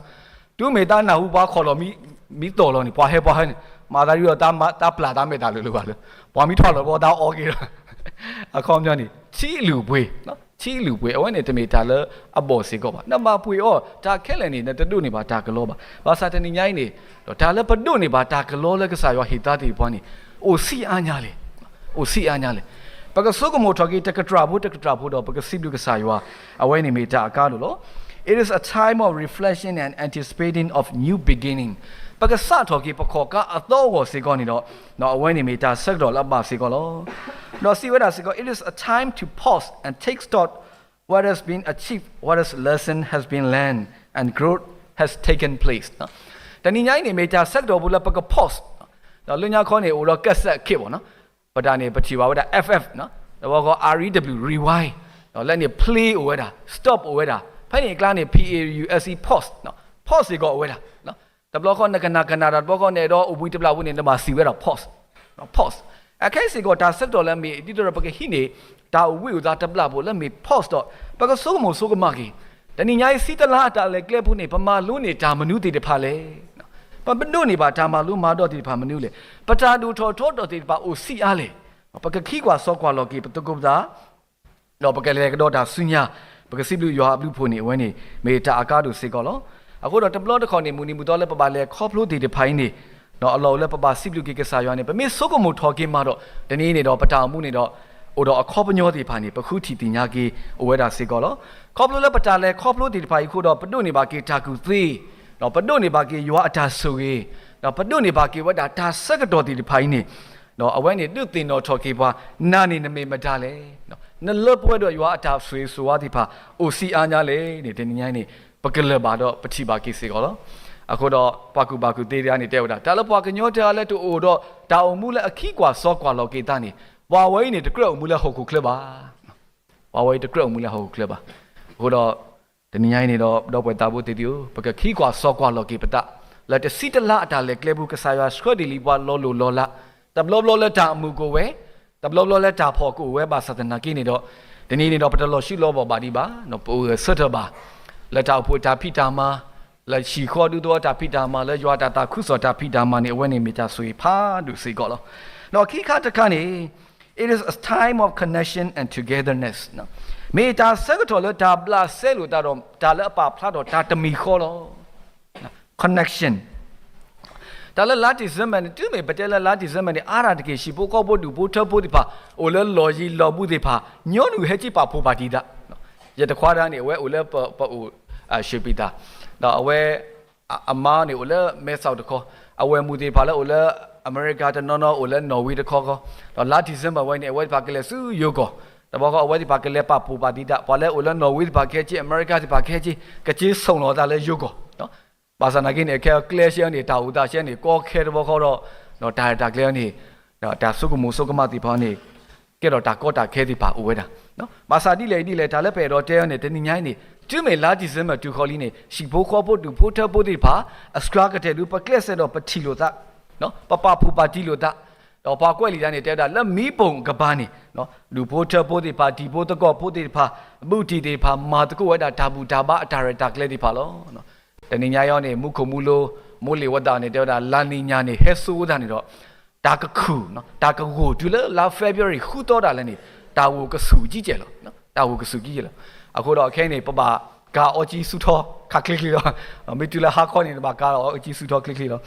တုၤမ့ၢ်တၢ်နၢ်ဟူပှၤခီၣ်လီၤမံသီၣ်လီၤန့ၣ် ပှၤဟဲပှၤဟဲန့ၣ် မၤသးဒ်ဒီး တၢ်ပျၢ်တၢ်မဲာ်တၢ်လိၤလိၤဘၣ်လၢ ပှၤမ့ၢ်ထီၣ်လီၤဘီတၢ်အီက့ၤဒီး အခီပညီန့ၣ် ထံလုၢ်ပှ့ၤ, ထံလုၢ်ပှ့ၤ အဝဲန့ၣ်တမ့ၢ်တၢ်လၢအဘီၣ်စ့ၢ်ကီးဘၣ်. နဘၣ်ပှ့ၤအီတၢ်ခဲလၢာ်န့ၣ် နတဒိးန့ၢ်ဘၣ်တၢ်ကလီဘၣ်. ဘၣ်ဆၣ်တနံၤညါအံၤန့ၣ် ဒီးတၢ်လၢပဒိးန့ၢ်ဘၣ်တၢ်ကလီလၢကစၢ်ယွၤဟ့ၣ်သါသ့ၣ်ပှၤန့ၣ် အိၣ်ဆံးအါညါလဲၣ်, အိၣ်ဆံးအါညါလဲၣ်. ပကဆိကမိၣ်ထီၣ်က့ၤတကတြၢ်ဖိတကတြၢ်ဖိဒီး ပကစံးဘျုးကစၢ်ယွၤ, အဝဲန့ၣ်မ့ၢ်တၢ်အကါဒိၣ်လီၤ. It is a time of reflection and anticipating of new beginning. ပကစးထီၣ်က့ၤပခီၣ်ကါအသီအဂီၢ်စ့ၢ်ကီးန့ၣ်ဒီး အဝဲန့ၣ်မ့ၢ်တၢ်ဆၢကတီၢ်လၢအဘၣ်စ့ၢ်ကီးလီၤ. ဒီးစံးဝဲဒၣ်စ့ၢ်ကီး It is a time to pause and take stock what has been achieved, what has lesson has been learned, and growth has taken place. တနံၤညါအံၤန့ၣ် မ့ၢ်တၢ်ဆၢကတီၢ်ဖိလၢပက pause, ဒီးလၢညါခီန့ၣ် အိၣ်ဒီးကစၢၢ်ခ့ဘၣ်နီၤ, ပတၢ်န့ၣ် ပထံၣ်ဘၣ်ဝဲဒၣ် F F, တဘျီဃီ R E W, rewind, ဒီးလၢန့ၣ် play အိၣ်ဝဲဒၣ်, stop အိၣ်ဝဲဒၣ်, ဖဲန့ၣ်အကျါန့ၣ် P A U S E, pause, pause စ့ၢ်ကီးအိၣ်ဝဲဒၣ်. တဘျီဃီနကနၣ်ကနၣ်တၢ်တဘျီဃီန့ၣ်ဒီး အိၣ်ဘှံးတဘျၣ်ပူၤန့ၣ် နဘၣ်စံးဝဲဒၣ် pause, pause. အခဲအံၤစ့ၢ်ကီး တၢ်ဆၢကတီၢ်လၢမ့ၢ်ဒ်သိးဒီးပကဟံးန့ၢ် တၢ်အိၣ်ဘှံးအိၣ်သါတဘျၣ်ဖိလၢမ့ၢ် pause ဒီး ပကဆိကမိၣ်ဆိကမးက့ၤ, တနံၤညါအံၤ ဆံတလါအတၢ်လဲၤကျဲဖိန့ၣ် ပမၤလိန့ၢ်တၢ်မနုၤသ့ၣ်တဖၣ်လဲၣ်. ပဒိးန့ၢ်ဘၣ်တၢ်မၤလိမၤဒိးသ့ၣ်တဖၣ်မနုၤလဲၣ်. ပတၢ်ဒိၣ်ထီၣ်ထီထီၣ်သ့ၣ်တဖၣ်အိၣ်ဆံးအါလဲၣ်. ပကခံကွၢ်စီကွၢ်လီၤက့ၤပသကိးပသး ဒီးပကလဲၤကဒီးတၢ်ဆူညါ, ပကစံးဘျုးယွၤအဘျုးအဖှိၣ်န့ၣ် အဝဲန့ၣ် မ့ၢ်တၢ်အကါဒိၣ်စ့ၢ်ကီးလီၤ. အဃိဒီးတဘျီတခီၣ်န့ၣ် မုၢ်နံၤမုၢ်သီလၢပဘၣ်လဲၤခီဖျိသ့ၣ်တဖၣ်အံၤန့ၣ်, ဒီးအလီၢ်အိၣ်လၢပဘၣ်စံးဘျုးက့ၤကစၢ်ယွၤန့ၣ် ပမ့ၢ်ဆိကမိၣ်ထီၣ်က့ၤမးဒီး တနံၤအံၤန့ၣ်ဒီး ပတၢ်အိၣ်မူန့ၣ်ဒီး အိၣ်ဒီးအခီပညီသ့ၣ်တဖၣ်န့ၣ် ပဃုထံၣ်သ့ၣ်ညါက့ၤအိၣ်ဝဲဒၣ်စ့ၢ်ကီးလီၤ. ခီဖျိလၢပတၢ်လဲၤခီဖျိသ့ၣ်တဖၣ်အံၤအဃိဒီး ပဒိးန့ၢ်ဘၣ်က့ၤတၢ်ကူၣ်သ့, ဒီးပဒိးန့ၢ်ဘၣ်က့ၤယွၤအတၢ်ဆိၣ်ဂ့ၤ, ဒီးပဒိးန့ၢ်ဘၣ်က့ၤဝဲဒၣ်တၢ်ဆၢကတီၢ်သ့ၣ်တဖၣ်အံၤန့ၣ်, ဒီးအဝဲန့ၣ်ဒုးသ့ၣ်နီၣ်ထီၣ်က့ၤပှၤ နၤန့ၣ်နမ့ၢ်မတၤလဲၣ်. နလၢပှဲၤဒီးယွၤအတၢ်ဆိၣ်ဂ့ၤဆိၣ်ဝါသ့ၣ်တဖၣ် အိၣ်ဆံးအါညါလဲၣ်န့ၣ် တနံၤညါအံၤန့ၣ် ပကလၢၢ်ဘၣ်ဒီးပထံၣ်ဘၣ်က့ၤစ့ၢ်ကီးလီၤ. အဃိဒီး ပှၤကူၣ်ဘၣ်ကူၣ်သ့တဂၤန့ၣ် တဲဝဲဒၣ် တၢ်လၢပှၤကညီတဂၤလၢတအိၣ်ဒီးတၢ်အိၣ်မူလၢအခံကွၢ်စီကွၢ်လီၤက့ၤသးန့ၣ် ပှၤဝဲအံၤန့ၣ် တကြၢးအိၣ်မူလၢဟီၣ်ခိၣ်ချၢဘၣ်. ပှၤဝဲအံၤတကြၢးအိၣ်မူလၢဟီၣ်ခိၣ်ချၢဘၣ်. အဃိဒီး တနံၤညါအံၤန့ၣ်ဒီး ဒီပုၢ်ဝဲၢ်သးဘိသ့ၣ်သုဧၢ, ပကခံကွၢ်စီကွၢ်လီၤက့ၤပသး လၢတဆံတလါအတၢ်လဲၤကျဲပူၤ ကစၢ်ယွၤဆှၢဒံးလံပှၤလီၤလိၢ်လီၤလး, တဘျီဘျီလၢတၢ်အမုာ်ကအိၣ်ဝဲ, တဘျီဘျီလၢတၢ်ဖှီၣ်ကအိၣ်ဝဲဘၣ်ဆၣ်သနာ်က့န့ၣ်ဒီး, တနံၤန့ၣ်ဒီးပတလီၤဆံးလီၤဘၣ်ဘၣ်ဒံးဘၣ်, ပအိၣ်ဂၢၢ်ဆၢထၢၣ်ဘၣ် လၢတၢ်အိၣ်ဖှိၣ်တၢ်ဖံးတၢ်မၤ, လၢဟံၣ်ဃီဒူသဝီတၢ်ဖံးတၢ်မၤ, လၢယွၤတၢ်သးခုကစီၣ်တၢ်ဖံးတၢ်မၤန့ၣ် အဝဲန့ၣ်မ့ၢ်တၢ်ဆိၣ်ဂ့ၤဖးဒိၣ်စ့ၢ်ကီးလီၤ. ဒီးခံခါတခါန့ၣ် It is a time of connection and togetherness. မ့ၢ်တၢ်ဆၢကတီၢ်လၢတၢ်ဘျးစဲလိာ်သးဒီး တၢ်လၢအပာ်ဖျါထီၣ်တၢ်တမံၤဃီလီၤ. Connection. တၢ်လၢလါ December န့ၣ် တုၤမ့ၢ်ပတဲလၢလါ December န့ၣ် အါတက့ၢ် ဟံၣ်ဖိဃီဖိဒူၣ်ဖိထၢဖိသ့ၣ်တဖၣ် အိၣ်လၢလီၢ်ယံၤလီၢ်ဘူးသ့ၣ်တဖၣ် ညီနုၢ်ဟဲက့ၤပာ်ဖှိၣ်ပာ်တံာ်သး. ယတခွါတဂၤန့ၣ် အဝဲအိၣ်လၢပ ပအိၣ် ရွှေပြည်သာ, ဒီးအဝဲ အ အမါန့ၣ် အိၣ်လၢ မဲဆီးတခီ, အဝဲၢ်မုၣ်သ့ၣ်တဖၣ်လၢအိၣ်လၢ အမဲရကၤတနီၤနီၤ အိၣ်လၢ Norway တခီခီ, ဒီးလါ December ဝဲန့ၣ် အဝဲသ့ၣ်တဖၣ်ကလဲၤဆူယိၤကီၢ်, တဘျီဃီအဝဲသ့ၣ်တဖၣ်ကလဲၤပာ်ဖှိၣ်ပာ်တံာ်သး, ပှၤလၢအိၣ်လၢ Norway သ့ၣ်တဖၣ်ကဟဲက့ၤ, အမဲရကၤသ့ၣ်တဖၣ်ကဟဲက့ၤ, ကက့ၤဆိၣ်လီၤသးလၢယိၤကီၢ် ဘၣ်ဆၣ်သနာ်က့န့ၣ် အခဲအံၤကျဲဆှဲန့ၣ် တၢ်အိၣ်သးဆှဲန့ၣ် ကီခဲတဘျီဃီဒီး တၢ်ရဲၣ်တၢ်ကျဲၤန့ၣ် တၢ်ဆိကမိၣ်ဆိကမးသ့ၣ်တဖၣ်န့ၣ် ကဲထီၣ်တၢ်ကီတၢ်ခဲသ့ၣ်တဖၣ်အိၣ်ဝဲဒၣ်. ဘၣ်ဆၣ်ဒ်လဲၣ်ဒ်လဲၣ် တၢ်လၢပအဲၣ်ဒိးတဲအီၤန့ၣ် တနံၤညါအံၤန့ၣ် တုၤမ့ၢ်လါ December တုၤဃီၤလံန့ၣ် ဟံၣ်ဖိဃီဖိဒူၣ်ဖိထၢဖိသ့ၣ်တဖၣ် အစှၤကတၢၢ်ဒုး ပကျဲးစၢးဒီးပထံၣ်လိာ်သး, ပပာ်ဖှိၣ်ပာ်တံၢ်လိာ်သး, ဒီးပှၤကွဲးလံာ်တၢ်န့ၣ် တဲဝဲဒၣ်လၢမံပိၢ်ကပၤန့ၣ် ဒူၣ်ဖိထၢဖိသ့ၣ်တဖၣ် တံၤဖိသကိးဖိသ့ၣ်တဖၣ် ဘူးတံၢ်သ့ၣ်တဖၣ် မၤသကိးဝဲဒၣ်တၢ်ဘူၣ်တၢ်ဘါအတၢ်ရဲၣ်တၢ်ကျဲၤသ့ၣ်တဖၣ်လီၤ. တနံၤညါအံၤန့ၣ် မူခိၣ်မူလိၤ မိုးလေဝသန့ၣ် တဲဝဲဒၣ် လါနံၤညါန့ၣ် ဟဲစိဝဲဒၣ်န့ၣ်ဒီး တၢ်ကခူၣ် တၢ်ကဂိၢ်တုၤလၢလါ February ဃုသီဒၣ်လဲာ်န့ၣ် တၢ်ဂိၢ်ကဆူၣ်ကံကဲလီၤ. တၢ်ဂိၢ်ကဆူၣ်ကံကဲလီၤ. အဃိဒီးခဲအံၤန့ၣ် ပဘၣ်ကၤအီကၠံဆူၣ်ထီခးချ့ချ့လီၤ. မ့ၢ်တုၤလၢဟါခီန့ၣ် နဘၣ်ကၤအီကၠံဆူၣ်ထီချ့ချ့လီၤ.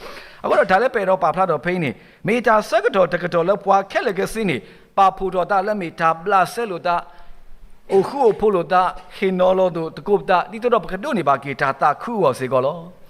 အဃိဒီးတၢ်လၢပအဲၣ်ဒိးပာ်ဖျါထီၣ်ဖဲအံၤန့ၣ် မ့ၢ်တၢ်ဆၢကတီၢ်တကတီၢ်လၢပှၤခဲလၢာ်ခဲဆ့န့ၣ် ပာ်ဖှိၣ်ထီၣ်သးလၢမ့ၢ်တၢ်ဘျးစဲလိာ်သး အိၣ်ဃူအိၣ်ဖိးလိာ်သး ဟ့ၣ်နီၤလီၤသကိးပသး ဒ်သိးဒီးပကဒိးန့ၢ်ဘၣ်က့ၤတၢ်သးခုအဂီၢ်စ့ၢ်ကီးလီၤ.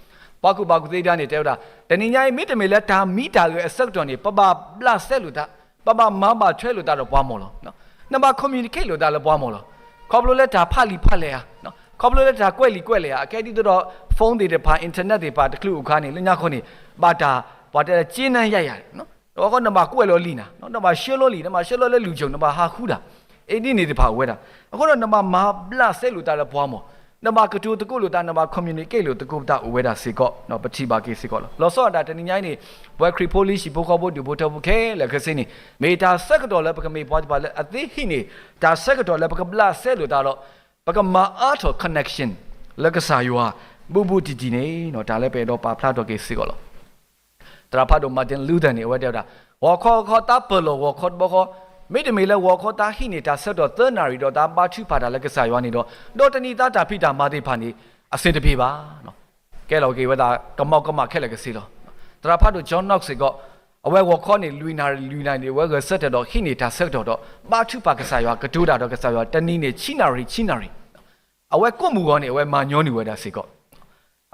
ပှၤကူၣ်ဘၣ်ကူၣ်သ့ဒၣ်န့ၣ် တဲဝဲဒၣ် တနံၤညါအံၤ မ့တမ့ၢ်လၢတၢ်မံတၢ်ဂဲၤအဆၢကတီၢ်န့ၣ် ပဘၣ်ဘျးစဲလိာ်သး ပဘၣ်မၤဘၣ်ထွဲလိာ်သးဒီးပှၤမီၢ်လီၤ. နဘၣ် communicate လိာ်သးလၢပှၤမီၢ်လီၤ. ခီဖျိလၢတၢ်ဖးလံာ်ဖးလဲၢ်ဧါ, ခီဖျိလၢတၢ်ကွဲးလံာ်ကွဲးလဲၢ်ဧါ အခဲဒ်သိးဒီး phone သ့ၣ်တဖၣ် internet သ့ၣ်တဖၣ် တချုးအိၣ်ခါန့ၣ် လၢညါခီန့ၣ် ဘၣ်တၢ် ပှၤတဲလၢ က့နၢယၤယၤ ဒီးနဘၣ်ကွဲးလီၤလံနၤ, နဘၣ်ဆှၢလီၤလံ, နဘၣ်ဆှၢလီၤလၢလူၤဆိၣ်, နဘၣ်ဟးဃုတၢ် အ့ဒ်န့ၣ်သ့ၣ်တဖၣ်အိၣ်ဝဲဒၣ်. အဃိဒီးနဘၣ်မၤဘျးစဲလိာ်သးလၢပှၤမီၢ်, နဘၣ်ကတိၤသကိးလိာ်သး, နဘၣ် communicate လိာ်သကိးပသးအိၣ်ဝဲဒၣ်စ့ၢ်ကီး, ပထံၣ်ဘၣ်က့ၤစ့ၢ်ကီးလီၤ. လီၤဆီဒၣ်တၢ်တနံၤညါအံၤန့ၣ် ပဝဲခရံာ်ဖိလံၤ ဟံၣ်ဖိဃီဖိဒူၣ်ဖိထၢဖိခဲလၢာ်ခဲဆ့န့ၣ် မ့ၢ်တၢ်ဆၢကတီၢ်လၢပကမ့ၢ်ပှၤသ့ၣ်တဖၣ်လၢအသ့ဟံးန့ၢ် တၢ်ဆၢကတီၢ်လၢပကဘျးစဲလိာ်သးဒီး ပကမၤအါထီၣ် connection လၢကစၢ်ယွၤ ဘူးဘူးတံၢ်တံၢ်န့ၣ် တၢ်လၢပအဲၣ်ဒိးပာ်ဖျါထီၣ်က့ၤစ့ၢ်ကီးလီၤ. သရၣ်ဖးဒိၣ် Martin Luther န့ၣ် အဝဲတဲဝဲဒၣ် ဂီၤခီဂီၤခီ သးပၢၢ်လီၤဂီၤခီတဘျီဃီ, မ့တမ့ၢ်လၢဂီၤခီသးဟံးန့ၢ်တၢ်ဆၢကတီၢ်သၢနၣ်ရံၣ်ဒီး သးဘါထုကဖၣ်တၢ်လၢကစၢ်ယွၤန့ၣ်ဒီး ဒီးတနံၤသးတၢ်ဖံးတၢ်မၤသ့ၣ်တဖၣ်န့ၣ် အဆင်တပြေဘၣ်. ကဲလီၤက့ၤဝဲဒၣ်ကမီကမၣ်ခဲလၢာ်ခဲဆ့လီၤ. သရၣ်ဖးဒိၣ် John Knox စ့ၢ်ကီး အဝဲဂီၤခီန့ၣ် လွံၢ်နၣ်ရံၣ် လွံၢ်နၣ်ရံၣ်န့ၣ် အဝဲဂဲၤဆၢထၢၣ်ဒီးဟံးန့ၢ်တၢ်ဆၢကတီၢ်ဒီး ဘါထုကဖၣ်ကစၢ်ယွၤ ကတိၤတၢ်ဒီးကစၢ်ယွၤ တနံၤန့ၣ် ဆံနၣ်ရံၣ် ဆံနၣ်ရံၣ် အဝဲကိးမုၢ်ဂီၤန့ၣ် အဝဲမၤညီနုၢ်ဝဲဒၣ်စ့ၢ်ကီး.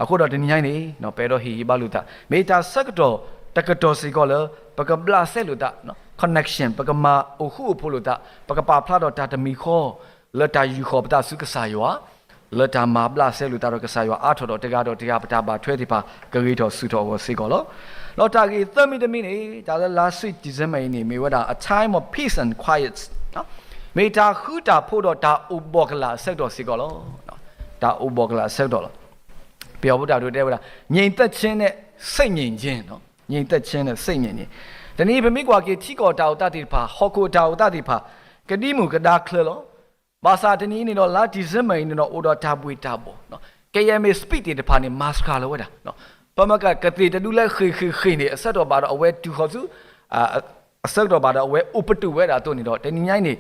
အဃိဒီးတနံၤညါအံၤန့ၣ် ပအဲၣ်ဒိးဟ့ၣ်ဂံၢ်ဘါလိာ်သး မ့ၢ်တၢ်ဆၢကတီၢ်တကတီၢ်စ့ၢ်ကီးလၢ ပကဘျးစဲလိာ်သး connection ပကမၤအိၣ်ဃူအိၣ်ဖိးလိာ်သး ပကပာ်ဖျါထီၣ်တၢ်တမံၤဃီ လၢတၢ်ယူာ်ဃီၤပသးဆူကစၢ်ယွၤ လၢတၢ်မၤဘျးစဲလိာ်သးဒီးကစၢ်ယွၤအါထီၣ်ဒီးတဂၤဒီးတဂၤ ပတၢ်ဘၣ်ထွဲသ့ၣ်တဖၣ် ကဂ့ၤထီၣ်ဆူၣ်ထီၣ်အဂီၢ်စ့ၢ်ကီးလီၤ. ဒီးတၢ်ဂ့ၢ်သၢမံၤတမံၤန့ၣ် တၢ်လၢ last week December အံၤန့ၣ် မ့ၢ်ဝဲဒၣ် a time of peace and quiet မ့ၢ်တၢ်ဃူတၢ်ဖိးဒီးတၢ်အိၣ်ဘှီၣ်ကလာ်အဆၢကတီၢ်စ့ၢ်ကီးလီၤ. တၢ်အိၣ်ဘှီၣ်ကလာ်အဆၢကတီၢ်လီၤ. ပယီၤဖိတၢ်ဒိတဲဝဲဒၣ် ငြိမ်သက်ခြင်းနဲ့ စိတ်ငြိမ်ခြင်း, ငြိမ်သက်ခြင်းနဲ့ စိတ်ငြိမ်ခြင်း. တနံၤအံၤပမ့ၢ်ကွၢ်က့ၤထံကီၢ်တၢ်အိၣ်သးသ့ၣ်တဖၣ် ဟီၣ်ခိၣ်တၢ်အိၣ်သးသ့ၣ်တဖၣ် ကဒံမုၢ်ကဒါချၢလီၤ. ဘၣ်ဆၣ်တနံၤအံၤန့ၣ်ဒီး လါ December အံၤန့ၣ်ဒီး အိၣ်ဒီးတၢ်ဘှ့ၣ်တၢ်ဘှီၣ်, ကယဲၢ်မ့ၢ် speed သ့ၣ်တဖၣ်န့ၣ် မၤစှၤလီၤဝဲဒၣ်. ပမ့ၢ်ကသ့ၣ်တဒုလၢဃ့ၢ်ဃ့ၢ်ဃ့ၢ်န့ၣ် အဆၢကတီၢ်ဘၣ်ဒီးအဝဲတုၤဃီၤဆူ အဆၢကတီၢ်ဘၣ်ဒီးအဝဲအိၣ်ပတုာ်ဝဲဒၣ်အသိးန့ၣ်ဒီး တနံၤညါအံၤန့ၣ်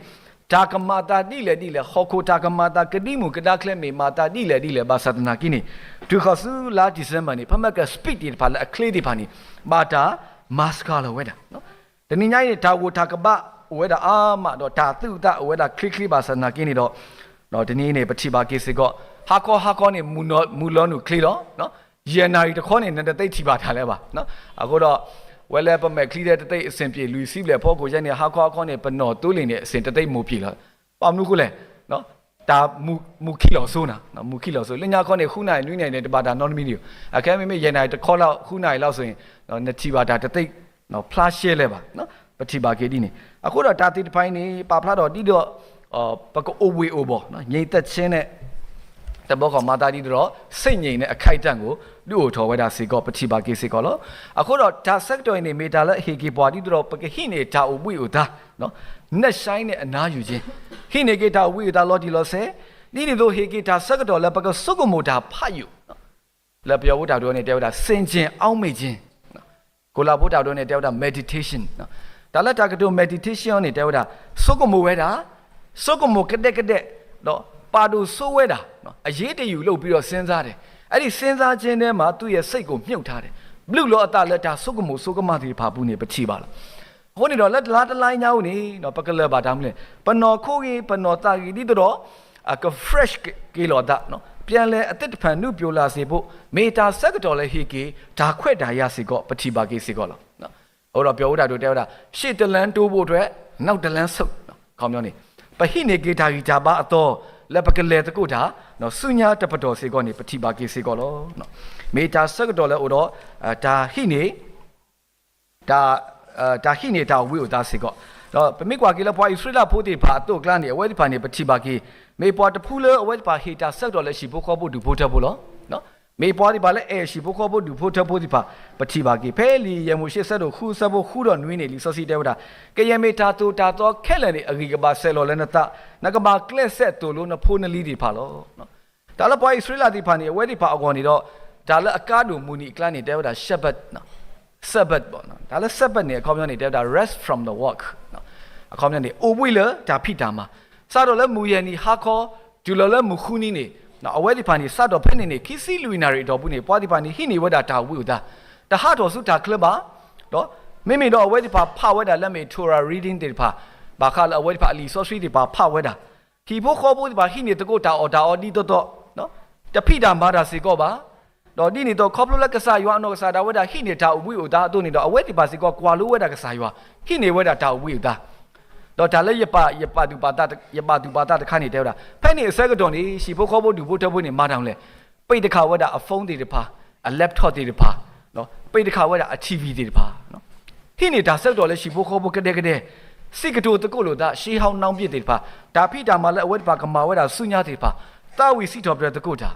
တၢ်ကမၤသးဒ်လဲၣ်ဒ်လဲၣ် ဟီၣ်ခိၣ်တၢ်ကမၤသးကဒံမုၢ်ကဒါချၢမ့ၢ်မၤသးဒ်လဲၣ်ဒ်လဲၣ် ဘၣ်ဆၣ်သနာ်က့န့ၣ် တုၤဃီၤဆူလါ December န့ၣ် ပမ့ၢ်က speed သ့ၣ်တဖၣ်လၢအချ့သ့ၣ်တဖၣ်န့ၣ် ဘၣ်တၢ်မၤစှၤလီၤဝဲဒၣ်. တနံၤညါအံၤန့ၣ် တၢ်ဂိၢ်တၢ်ကဘၣ်အိၣ်ဝဲဒၣ်အါမးဒီး တၢ်သူၣ်အုးသးအုးအိၣ်ဝဲဒၣ်ချ့ချ့ဘၣ်ဆၣ်သနာ်က့န့ၣ်ဒီး တနံၤအံၤန့ၣ် ပထံၣ်ဘၣ်က့ၤစ့ၢ်ကီး ဟါခီဟါခီန့ၣ် မုၢ်လီၤနုာ်ချ့လီၤ. ယဲၢ်နၣ်ရံၣ်တခီန့ၣ် နတသ့ထံၣ်ဘၣ်တၢ်လၢၤဘၣ်. အဃိဒီး ဝဲလၢပမဲာ်ချံဒီးတသ့အဆင်ပြေ လွံၢ်ဆံဘျဲၣ်ဖီခိၣ်ယဲန့ၣ် ဟါခီဟါခီန့ၣ် ပနီၣ်သိလ့ၣ်န့ၣ် အဆင်တသ့မိၢ်ပှၢ်လီၤ. ဘၣ်မနုၤအဃိလဲၣ် တၢ်မူခံလီၤစိနၤ, မူခံလီၤစိ လၢညါခီန့ၣ် ဃုနၣ်ရံၣ်နွံနၣ်ရံၣ်န့ၣ် တဘၣ်တၢ်နီတမံၤဒံးဘၣ်. အခဲမ့မ့ၢ်ယဲၢ်နၣ်ရံၣ်တခီလီၤ ဃုနၣ်ရံၣ်လီၤစိန့ၣ် နထံၣ်ဘၣ်တၢ်တသ့ ဖျါရှဲလၢၤဘၣ်. ပထံၣ်ဘၣ်က့ၤဒ်န့ၣ် အဃိဒီးတၢ်သ့ၣ်တဖၣ်အံၤန့ၣ် ပာ်ဖျါထီၣ်ဒ်သိး ပကအိၣ်ဘှ့ၣ်အိၣ်ဘှီၣ် ငြိမ်သက်ခြင်းန့ၣ် တဘျီဃီမၤသးဒ်သိးဒီး စိတ်ငြိမ်နဲ့ အခိုက်အတန့်ကို ဒုးအိၣ်ထီၣ်ဝဲဒၣ်စ့ၢ်ကီး ပထံၣ်ဘၣ်က့ၤစ့ၢ်ကီးလီၤ. အဃိဒီးတၢ်ဆၢကတီၢ်အံၤန့ၣ် မ့ၢ်တၢ်လၢအဟ့ၣ်က့ၤပှၤဒ်သိးဒီး ပကဟံးန့ၢ်တၢ်အိၣ်ဘှံးအိၣ်သါ နက်ရှိုင်းနဲ့ အနားယူခြင်း ဟံးန့ၢ်က့ၤတၢ်အိၣ်ဘှံးအိၣ်သါလီၤတံၢ်လီၤဆဲး ဒ်န့ၣ်အသိးဟ့ၣ်က့ၤတၢ်ဆၢကတီၢ်လၢပကဆိကမိၣ်တၢ်ဖးယိာ် လၢပယီၤဖိတၢ်ဒိန့ၣ် တဲဝဲဒၣ် ဆင်ခြင် အောက်မေ့ခြင်း, ကိၤလၤဖိတၢ်ဒိန့ၣ် တဲဝဲဒၣ် meditation, တၢ်လၢတၢ်ကတိၤ meditation န့ၣ် တဲဝဲဒၣ် ဆိကမိၣ်ဝဲဒၣ်, ဆိကမိၣ်ကဒဲကဒဲ, ဒီးပာ်ဒိၣ်ဆိဝဲဒၣ်, အရေးတယူလုပ်ပြီးတော့ စဉ်းစားတယ်, အဲဒီ စဉ်းစားခြင်းထဲမှာ သူ့ရဲ့စိတ်ကိုမြှုပ်ထားတယ်, ဘျုးလီၤအသးလၢတၢ်ဆိကမိၣ်ဆိကမးသ့ၣ်တဖၣ်အပူၤန့ၣ် ပထံၣ်ဘၣ်လီၤ. အဃိန့ၣ်ဒီး လၢတလါတလါညါအံၤန့ၣ် ပကလၢၤဘၣ်တၢ်မနုၤလဲၣ်, ပနီၢ်ခိဂ့ၤ ပနီၢ်သးဂ့ၤဒ်သိးဒီး က fresh က့ၤလီၤသး, ပြန်လည်အသစ်တစ်ဖန် နုပျိုလာစေဖို့ မ့ၢ်တၢ်ဆၢကတီၢ်လၢဟ့ၣ်က့ၤ တၢ်ခွဲးတၢ်ယာ်စ့ၢ်ကီး ပထံၣ်ဘၣ်က့ၤစ့ၢ်ကီးလီၤ. အဃိဒီးပယီၤဖိတၢ်ဒိတဲဝဲဒၣ် ရှေ့တလမ်းတိုးဖို့အတွက် နောက်တလမ်းဆုတ်, ခီပညီန့ၣ် ပဟံးန့ၢ်က့ၤတၢ်ဂံၢ်တၢ်ဘါအသီ လၢပကလဲၤသကိးတၢ် ဆူညါတပတီၢ်စ့ၢ်ကီးန့ၣ် ပထံၣ်ဘၣ်က့ၤစ့ၢ်ကီးလီၤ. မ့ၢ်တၢ်ဆၢကတီၢ်လၢအိၣ်ဒီး တၢ်ဟံးန့ၢ် တၢ် တၢ်ဟံးန့ၢ်တၢ်အိၣ်ဘှံးအိၣ်သါစ့ၢ်ကီး. ဒီးပမ့ၢ်ကွၢ်က့ၤလၢပှၤအံၣ်စရ့လးဖိသ့ၣ်တဖၣ်အသိးအကျါန့ၣ် အဝဲသ့ၣ်တဖၣ်န့ၣ် ပထံၣ်ဘၣ်က့ၤ မ့ၢ်ပှၤတဖုလၢအဝဲသ့ၣ်တဖၣ်ဟ့ၣ်တၢ်ဆၢကတီၢ်လၢဟံၣ်ဖိဃီဖိဒူၣ်ဖိထၢဖိလီၤ. မ့ၢ်ပှၤသ့ၣ်တဖၣ်လၢအဲၣ်ဟံၣ်ဖိဃီဖိဒူၣ်ဖိထၢဖိသ့ၣ်တဖၣ် ပထံၣ်ဘၣ်က့ၤ ဖဲလံာ်ယဲၢ်မိၤၡ့အဆၢဒိၣ်ဃုအဆၢဖိဃုဒီးနွံန့ၣ် လံာ်စီဆှံတဲဝဲဒၣ်, ကယဲၢ်မ့ၢ်တၢ်သိၣ်တၢ်သီခဲလၢာ်န့ၣ် အဂံၢ်ကဘၣ်ဆဲးလီၤလၢနသး, နကဘၣ်ကျဲးစဲးသိၣ်လိနဖိနလံၤသ့ၣ်တဖၣ်လီၤ. တၢ်လၢပှၤအံၣ်စရ့လးသ့ၣ်တဖၣ်န့ၣ် အဝဲသ့ၣ်တဖၣ်အဂီၢ်န့ၣ်ဒီး တၢ်လၢအကါဒိၣ်မုၢ်နံၤအကျါန့ၣ် တဲဝဲဒၣ် Sabbath, Sabbath တၢ်လၢ Sabbath န့ၣ် အခီပညီန့ၣ် တဲဝဲဒၣ် rest from the work, အခီပညီန့ၣ် အိၣ်ဘှံးလၢတၢ်ဖံးတၢ်မၤ, စးထီၣ်လၢမုၢ်ယဲၢ်နံၤဟါခီ တုၤလီၤလၢမုၢ်ဃုနံၤန့ၣ် အဝဲသ့ၣ်တဖၣ်န့ၣ် စးထီၣ်ဖဲန့ၣ်န့ၣ် ခံဆံလွံၢ်နၣ်ရံၣ်အတီၢ်ပူၤန့ၣ် ပှၤသ့ၣ်တဖၣ်န့ၣ် ဟံးန့ၢ်ဝဲဒၣ်တၢ်အိၣ်ဘှံးအိၣ်သါ, တဟးထီၣ်ဆူတၢ်ချၢဘၣ်, ဒီးမ့မ့ၢ်ဒီးအဝဲသ့ၣ်တဖၣ်ဖးဝဲဒၣ်လၢမ့ၢ် Torah reading သ့ၣ်တဖၣ်, ဘၣ်ဃးလၢအဝဲသ့ၣ်တဖၣ်အလံာ်စီဆှံသ့ၣ်တဖၣ်ဖးဝဲဒၣ်, ဟံၣ်ဖိဃီဖိသ့ၣ်တဖၣ်ဟံးန့ၢ်သကိးတၢ်အီၣ်တၢ်အီဒ်သိးသိး, တဖံးတၢ်မၤတၢ်စ့ၢ်ကီးဘၣ်, ဒီးဒ်န့ၣ်အသိး ခီဖျိလၢကစၢ်ယွၤအနီၢ်ကစၢ်ဒၣ်ဝဲဒၣ်ဟံးန့ၢ်တၢ်အိၣ်ဘှံးအိၣ်သါအသိးန့ၣ်ဒီး အဝဲသ့ၣ်တဖၣ်စ့ၢ်ကီးကွၢ်လိဝဲဒၣ်ကစၢ်ယွၤ ဟံးန့ၢ်ဝဲဒၣ်တၢ်အိၣ်ဘှံးအိၣ်သါ, ဒီးတၢ်လၢယပာ်သူၣ်ပာ်သးတခါန့ၣ် တဲဝဲဒၣ် ဖဲန့ၣ်အဆၢကတီၢ်န့ၣ် ဟံၣ်ဖိဃီဖိဒူၣ်ဖိထၢဖိန့ၣ် မၤတၢ်မနုၤလဲၣ်, ပ့းတခးဝဲဒၣ်အ phone သ့ၣ်တဖၣ်, အ laptop သ့ၣ်တဖၣ်, ပ့းတခးဝဲဒၣ်အ TV သ့ၣ်တဖၣ်, ဟံးန့ၢ်တၢ်ဆၢကတီၢ်လၢဟံၣ်ဖိဃီဖိကဒဲကဒဲ, စံးကတိၤသကိးလိာ်သး ရှ့ဟီၣ်နီၣ်ဘ့ၣ်သ့ၣ်တဖၣ်, တၢ်ဖံးတၢ်မၤလၢအဝဲသ့ၣ်တဖၣ်ကမၤဝဲဒၣ်ဆူညါသ့ၣ်တဖၣ်, သးဝံၣ်စံးထီၣ်ပတြၢၤသကိးတၢ်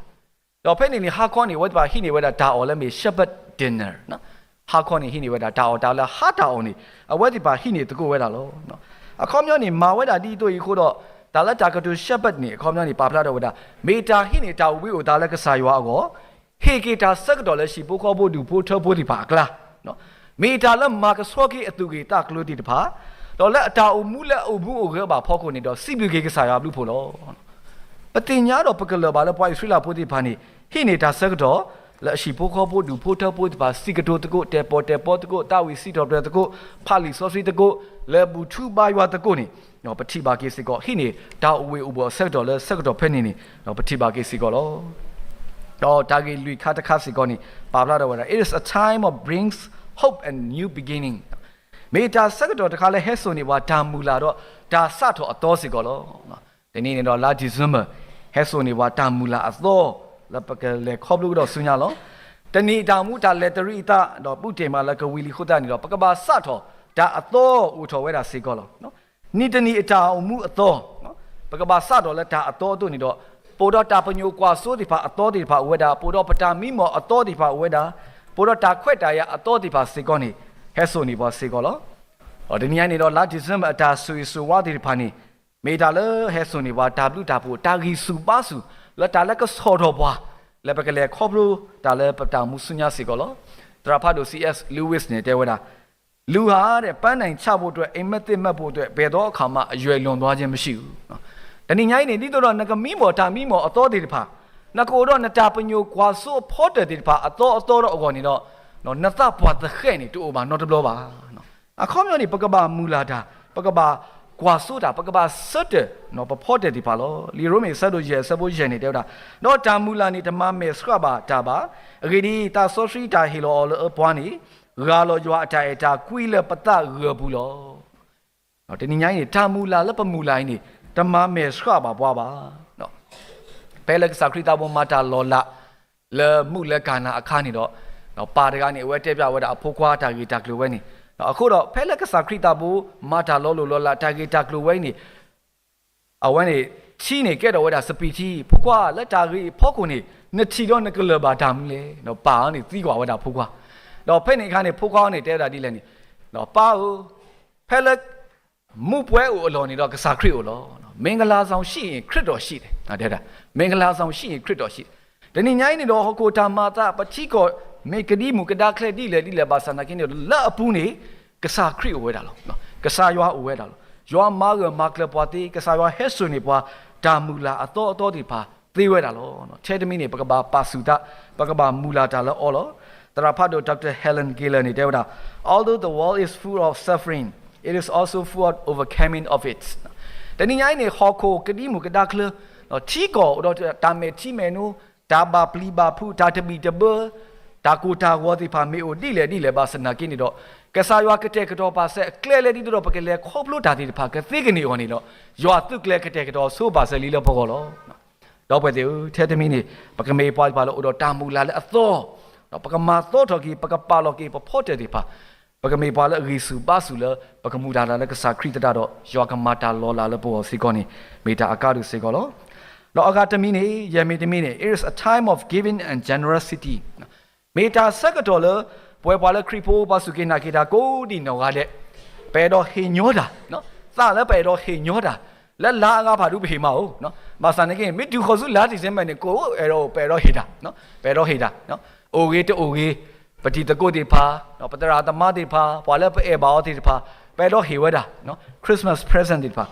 ဒီးဖဲန့ၣ်န့ၣ် ဟါခီန့ၣ် အဝဲသ့ၣ်တဖၣ်ဟံးန့ၢ်ဝဲဒၣ်တၢ်အီၣ်လၢမ့ၢ် Shabbat dinner, ဟါခီန့ၣ် ဟံးန့ၢ်ဝဲဒၣ်တၢ်အီၣ်တၢ်လၢဟါတၢ်အီၣ်န့ၣ် အဝဲသ့ၣ်တဖၣ်ဟံးန့ၢ်သကိးဝဲဒၣ်လီၤ. အခီပညီန့ၣ် မၤဝဲဒၣ်ဒ်သိးအံၤအဃိဒီး တၢ်လၢတၢ်ကတိၤ Shabbat န့ၣ် အခီပညီန့ၣ် ပာ်ဖျါထီၣ်ဝဲဒၣ် မ့ၢ်တၢ်ဟံးန့ၢ်တၢ်အိၣ်ဘှံးအိၣ်သါလၢကစၢ်ယွၤအဂီၢ်, ဟ့ၣ်က့ၤတၢ်ဆၢကတီၢ်လၢဟံၣ်ဖိဃီဖိဒူၣ်ဖိထၢဖိသ့ၣ်တဖၣ်အကျါ မ့ၢ်တၢ်လၢမၤကဆှီက့ၤအသူၣ်ဂ့ၢ်သးကျိၤသ့ၣ်တဖၣ်, ဒီးလၢအတၢ်အိၣ်မူလၢအအိၣ်မူအိၣ်ဂဲၤဘၣ်အဖီခိၣ်န့ၣ်ဒီး စံးဘျုးက့ၤကစၢ်ယွၤအဘျုးအဖှိၣ်လီၤ. ပသ့ၣ်ညါဒီးပကလၢၢ်ဘၣ်လၢပှၤအံၣ်စရ့လးဖိသ့ၣ်တဖၣ်န့ၣ် ဟံးန့ၢ်တၢ်ဆၢကတီၢ် လၢအဟံၣ်ဖိဃီဖိဒူၣ်ဖိထၢဖိသ့ၣ်တဖၣ် စံးကတိၤသကိး တဲာ်ပီၣ်တဲာ်ပီသကိး သးဝံၣ်စံးထီၣ်ပတြၢၤသကိး ဖးလံာ်စီဆှံသကိး လဲၤဘူၣ်ထူဘါယွၤသကိးန့ၣ် ပထံၣ်ဘၣ်က့ၤစ့ၢ်ကီး ဟံးန့ၢ်တၢ်အိၣ်ဘှံးအိၣ်ဘှီၣ်အဆၢကတီၢ်လၢဆၢကတီၢ်ဖဲန့ၣ်န့ၣ် ပထံၣ်ဘၣ်က့ၤစ့ၢ်ကီးလီၤ. ဒီးတၢ်ဂ့ၢ်လွံၢ်ခါတခါစ့ၢ်ကီးန့ၣ် ပာ်ဖျါထီၣ်ဝဲဒၣ် It is a time of brings hope and new beginning, မ့ၢ်တၢ်ဆၢကတီၢ်တခါလၢဟဲစိာ်န့ၢ်ပှၤတၢ်မုၢ်လၢ်ဒီးတၢ်စးထီၣ်အသီစ့ၢ်ကီးလီၤ. တနံၤန့ၣ်ဒီးလါ December ဟဲစိာ်န့ၢ်ပှၤတၢ်မုၢ်လၢ်အသီ လၢပကလဲၤခီဖျိကဒီးဆူညါလီၤ. တနံၤအတၢ်အိၣ်မူတၢ်လဲၤတရံးအသး ဒီးဘူၣ်တ့ၢ်မးလၢကဝံၤလံအဃိသတးန့ၣ်ဒီး ပကဘၣ်စးထီၣ်တၢ်အသီအိၣ်ထီၣ်ဝဲဒၣ်စ့ၢ်ကီးလီၤ. နံၤတနံၤအတၢ်အိၣ်မူအသီ, ပကဘၣ်စးထီၣ်လၢတၢ်အသီအသိးန့ၣ်ဒီး ပအိၣ်ဒီးတၢ်ပညိၣ်ကွၢ်စိသ့ၣ်တဖၣ်အသီသ့ၣ်တဖၣ်အိၣ်ဝဲဒၣ်, ပအိၣ်ဒီးပတၢ်မံမီၢ်အသီသ့ၣ်တဖၣ်အိၣ်ဝဲဒၣ်, ပအိၣ်ဒီးတၢ်ခွဲးတၢ်ယာ်အသီသ့ၣ်တဖၣ်စ့ၢ်ကီးန့ၣ် ဟဲစိာ်န့ၢ်ပှၤစ့ၢ်ကီးလီၤ. ဒီးတနံၤညါန့ၣ်ဒီးလါ December အတၢ်ဆိၣ်ဂ့ၤဆိၣ်ဝါသ့ၣ်တဖၣ်န့ၣ် မ့ၢ်တၢ်လၢဟဲစိာ်န့ၢ်ပှၤတၢ်ဘျုးတၢ်ဖှိၣ် တၢ်ဂံၢ်ဆူၣ်ဘါဆူၣ် လၢတၢ်လၢကဆီၣ်ထီၣ်ပှၤ လၢပကလဲၤခီဖျိတၢ်လၢပတၢ်အိၣ်မူဆူညါစ့ၢ်ကီးလီၤ. သရၣ်ဖးဒိၣ် C S Lewis န့ၣ်တဲဝဲဒၣ် လူဟာတဲ့ ပန်းတိုင်ချဖို့အတွက် အိပ်မက်သစ်မှတ်ဖို့အတွက် ဘယ်သောအခါမှ အရွယ်လွန်သွားခြင်းမရှိဘူး. တနံၤညါအံၤန့ၣ် ဒ်သိးဒီးနကမံမီၢ်တၢ်မံမီၢ်အသီသ့ၣ်တဖၣ်, နကအိၣ်ဒီးနတၢ်ပညိၣ်ကွၢ်စိအဖီတၢၣ်သ့ၣ်တဖၣ် အသီအသီဒီးအဂီၢ်န့ၣ်ဒီး နသးပှၢ်သဃဲၣ်န့ၣ် တအိၣ်ဘၣ်နီတဘျီဘၣ်. အခီပညီန့ၣ် ပကဘၣ်မုၢ်လၢ်တၢ်, ပကဘၣ်ကွၢ်စိတၢ်, ပကဘၣ်ဆၢတဲာ် ပဖီတၢၣ်သ့ၣ်တဖၣ်လီၤ. လံာ်ရိမ့ၤအဆၢဒိၣ်ယဲၢ်အဆၢဖိယဲၢ်န့ၣ် တဲဝဲဒၣ်, ဒီးတၢ်မုၢ်လၢ်န့ၣ် တမၤမဲာ်ဆှးဘၣ်တၢ်ဘၣ်. အဂ့ၢ်ဒ်အံၤ, သးစီဆှံတၢ်ဟ့ၣ်လီၤအီၤလၢအပှၤန့ၣ် ဂၢ်လီၤယွၤအတၢ်အဲၣ်တၢ်ကွံလၢပသးဂၢၢ်ပူၤလီၤ. တနံၤညါအံၤန့ၣ် တၢ်မုၢ်လၢ်လၢပမုၢ်လၢ်အံၤန့ၣ် တမၤမဲာ်ဆှးဘၣ်ပှၤဘၣ်. ဖဲလၢကစၢ်ခရံာ်သးဘိမၤတၢ်လီၤလး လၢမုၣ်လၢကၤနၤအခါန့ၣ်ဒီး ပၢ်တဂၤန့ၣ် အဝဲတဲပၠးဝဲဒၣ်အဖိခွါတၢ်ဂ့ၢ်တၢ်ကျိၤဝဲန့ၣ်, အဃိဒီး ဖဲလၢကစၢ်ခရံာ်သးဘိမၤတၢ်လီၤလိၢ်လီၤလးတၢ်ဂ့ၢ်တၢ်ကျိၤဝဲအံၤန့ၣ် အဝဲန့ၣ် ထံန့ၣ်ကဲထီၣ်ဝဲဒၣ်စပံးထံ, ဖိခွါလၢတၢ်ဂ့ၢ်အဖီခိၣ်န့ၣ် နထံၣ်ဒီးနကလၢၢ်ဘၣ်တၢ်မနုၤလဲၣ်. ပၢ်န့ၣ်သံကွၢ်ဝဲဒၣ်ဖိခွါ, ဒီးဖဲန့ၣ်အခါန့ၣ် ဖိခွါန့ၣ်တဲဝဲဒၣ်ဒ်လဲၣ်န့ၣ်, ပၢ်ဧၢ, ဖဲလၢ မူပှဲၤအိၣ်အလီၢ်န့ၣ်ဒီးကစၢ်ခရံာ်အိၣ်လီၤ. မင်္ဂလာဆောင်ရှိရင် ခရစ်တော်ရှိတယ်, မင်္ဂလာဆောင်ရှိရင် ခရစ်တော်ရှိတယ်. တနံၤညါအံၤန့ၣ်ဒီး ဟီၣ်ခိၣ်တၢ်မၤအသး ပထံကီၢ်မ့ၢ်ကဒံမုၢ်ကဒါချၢဒ်လဲၣ်ဒ်လဲၣ်ဘၣ်ဆၣ်သနာ်က့န့ၣ်ဒီး လၢအပူၤန့ၣ် ကစၢ်ခရံာ်အိၣ်ဝဲဒၣ်လီၤ. ကစၢ်ယွၤအိၣ်ဝဲဒၣ်လီၤ. ယွၤမၤဂၢၢ်မၤကျၢၤပှၤသ့, ကစၢ်ယွၤဟဲစိာ်န့ၢ်ပှၤ တၢ်မုၢ်လၢ်အသီအသီသ့ၣ်တဖၣ်သ့ဝဲဒၣ်လီၤ. ထဲတမံၤန့ၣ် ပကဘၣ်ပာ်ဆူၣ်သး, ပကဘၣ်မုၢ်လၢ်တၢ်လၢအီၤလီၤ. သရၣ်ဖးဒိၣ် Doctor Helen Keller န့ၣ် တဲဝဲဒၣ်, Although the world is full of suffering, it is also full of overcoming of it. တနံၤညါအံၤန့ၣ် ဟီၣ်ခိၣ်ကဒံမုၢ်ကဒါချၢ, ထံကီၢ်အိၣ်ဒီးတၢ်မဲာ်ထံမဲာ်နိ, တၢ်ဘၣ်ပျံၤဘၣ်ဖုး, တၢ်တဘံၣ်တဘၢ, တၢ်ကိၢ်တၢ်ဂီၤသ့ၣ်တဖၣ်မ့ၢ်အိၣ်ဒ်လဲၣ်ဒ်လဲၣ်ဘၣ်ဆၣ်သနာ်က့န့ၣ်ဒီး ကစၢ်ယွၤကတဲာ်ကတီၤပာ်စဲအကျဲလၢဒ်သိးဒီး ပကလဲၤခီဖျိတၢ်သ့ၣ်တဖၣ်ကသ့ကန့ၢ်အဂီၢ်န့ၣ်ဒီး ယွၤသုးကျဲၤကတဲာ်ကတီၤဆိပာ်စၢၤလံလၢပဂီၢ်လီၤ. ဒီပုၢ်ဝဲၢ်သ့ၣ်ဧၢ, ထဲတမံၤန့ၣ် ပကမ့ၢ်ပှၤသ့ၣ်တဖၣ်လၢအိၣ်ဒီးတၢ်မုၢ်လၢ်လၢအသီ, ဒီးပကမၤသီထီၣ်က့ၤ, ပကပာ်လီၤက့ၤ ပဖီတၢၣ်သ့ၣ်တဖၣ်, ပကမ့ၢ်ပှၤလၢအဂံၢ်ဆူၣ်ဘါဆူၣ်လၢ ပကမူၤတၢ်လၢကစၢ်ခရံာ်သတးဒီး ယွၤကမၤတၢ်လီၤလးလၢပဂီၢ်စ့ၢ်ကီးန့ၣ် မ့ၢ်တၢ်အကါဒိၣ်စ့ၢ်ကီးလီၤ. ဒီးအဂၤတမံၤန့ၣ် ယဲၢ်မံၤတမံၤန့ၣ် it is a time of giving and generosity. မ့ၢ်တၢ်ဆၢကတီၢ်လၢ ပဝဲပှၤလၢခရံာ်ဖိ ပှၤစူၢ်က့ၤနာ်က့ၤတၢ်ကိးဒံးနီၢ်ဂၤဒဲး ပအဲၣ်ဒိးဟ့ၣ်ညီတၢ်, သးလၢပအဲၣ်ဒိးဟ့ၣ်ညီတၢ်, လၢလါအဂၤဖးဒိၣ်ပဟ့ၣ်မးအိၣ်, ဘၣ်ဆၣ်န့ၣ်က့ မ့ၢ်တုၤဃီၤဆူလါ December န့ၣ် ကအိၣ်အဲၣ်ဒိး ပအဲၣ်ဒိးဟ့ၣ်တၢ်, ပအဲၣ်ဒိးဟ့ၣ်တၢ်, အိၣ်ဂ့ၤတအိၣ်ဂ့ၤ, ပတံၤသကိးသ့ၣ်တဖၣ်, ပသရၣ်သမါသ့ၣ်တဖၣ်, ပှၤလၢပအဲၣ်ဘၣ်အီၤသ့ၣ်တဖၣ်, ပအဲၣ်ဒိးဟ့ၣ်ဝဲဒၣ် Christmas present သ့ၣ်တဖၣ်,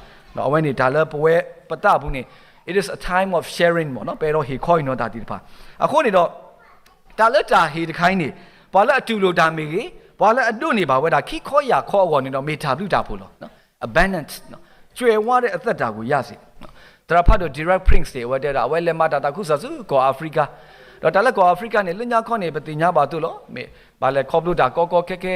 အဝဲန့ၣ်တၢ်လၢပဝဲပသးပူၤန့ၣ် it is a time of sharing မ့ၢ်နီၤ, ပအဲၣ်ဒိးဟ့ၣ်ခီဟ့ၣ်နီၤတၢ်သ့ၣ်တဖၣ်, အဃိန့ၣ်ဒီး တၢ်လၢတၢ်ဟ့ၣ်တခါအံၤန့ၣ် ပှၤလၢအတူၢ်လိာ်တၢ်မ့ၢ်ဂ့ၤ, ပှၤလၢအဒိးန့ၢ်ဘၣ်ဝဲဒၣ်ခံခီယၢ်ခီအဂီၢ်န့ၣ်ဒီး မ့ၢ်တၢ်ဘျုးတၢ်ဖှိၣ်လီၤ. abundant, ကြွယ်ဝတဲ့ အသက်တာကို ရစေ, သရၣ်ဖးဒိၣ် Derek Prince န့ၣ် အဝဲတဲဒၣ် အဝဲလဲၤမၤတၢ်သးခုကစီၣ်ဆူကီၢ်အၤဖရံကါ, ဒီးတၢ်လၢကီၢ်အၤဖရံကါန့ၣ် လၢညါခီန့ၣ် ပသ့ၣ်ညါဘၣ်သိးလီၤ, မ့ၢ်ဘၣ်လဲၤခီဖျိတၢ်ကီကီခဲခဲ,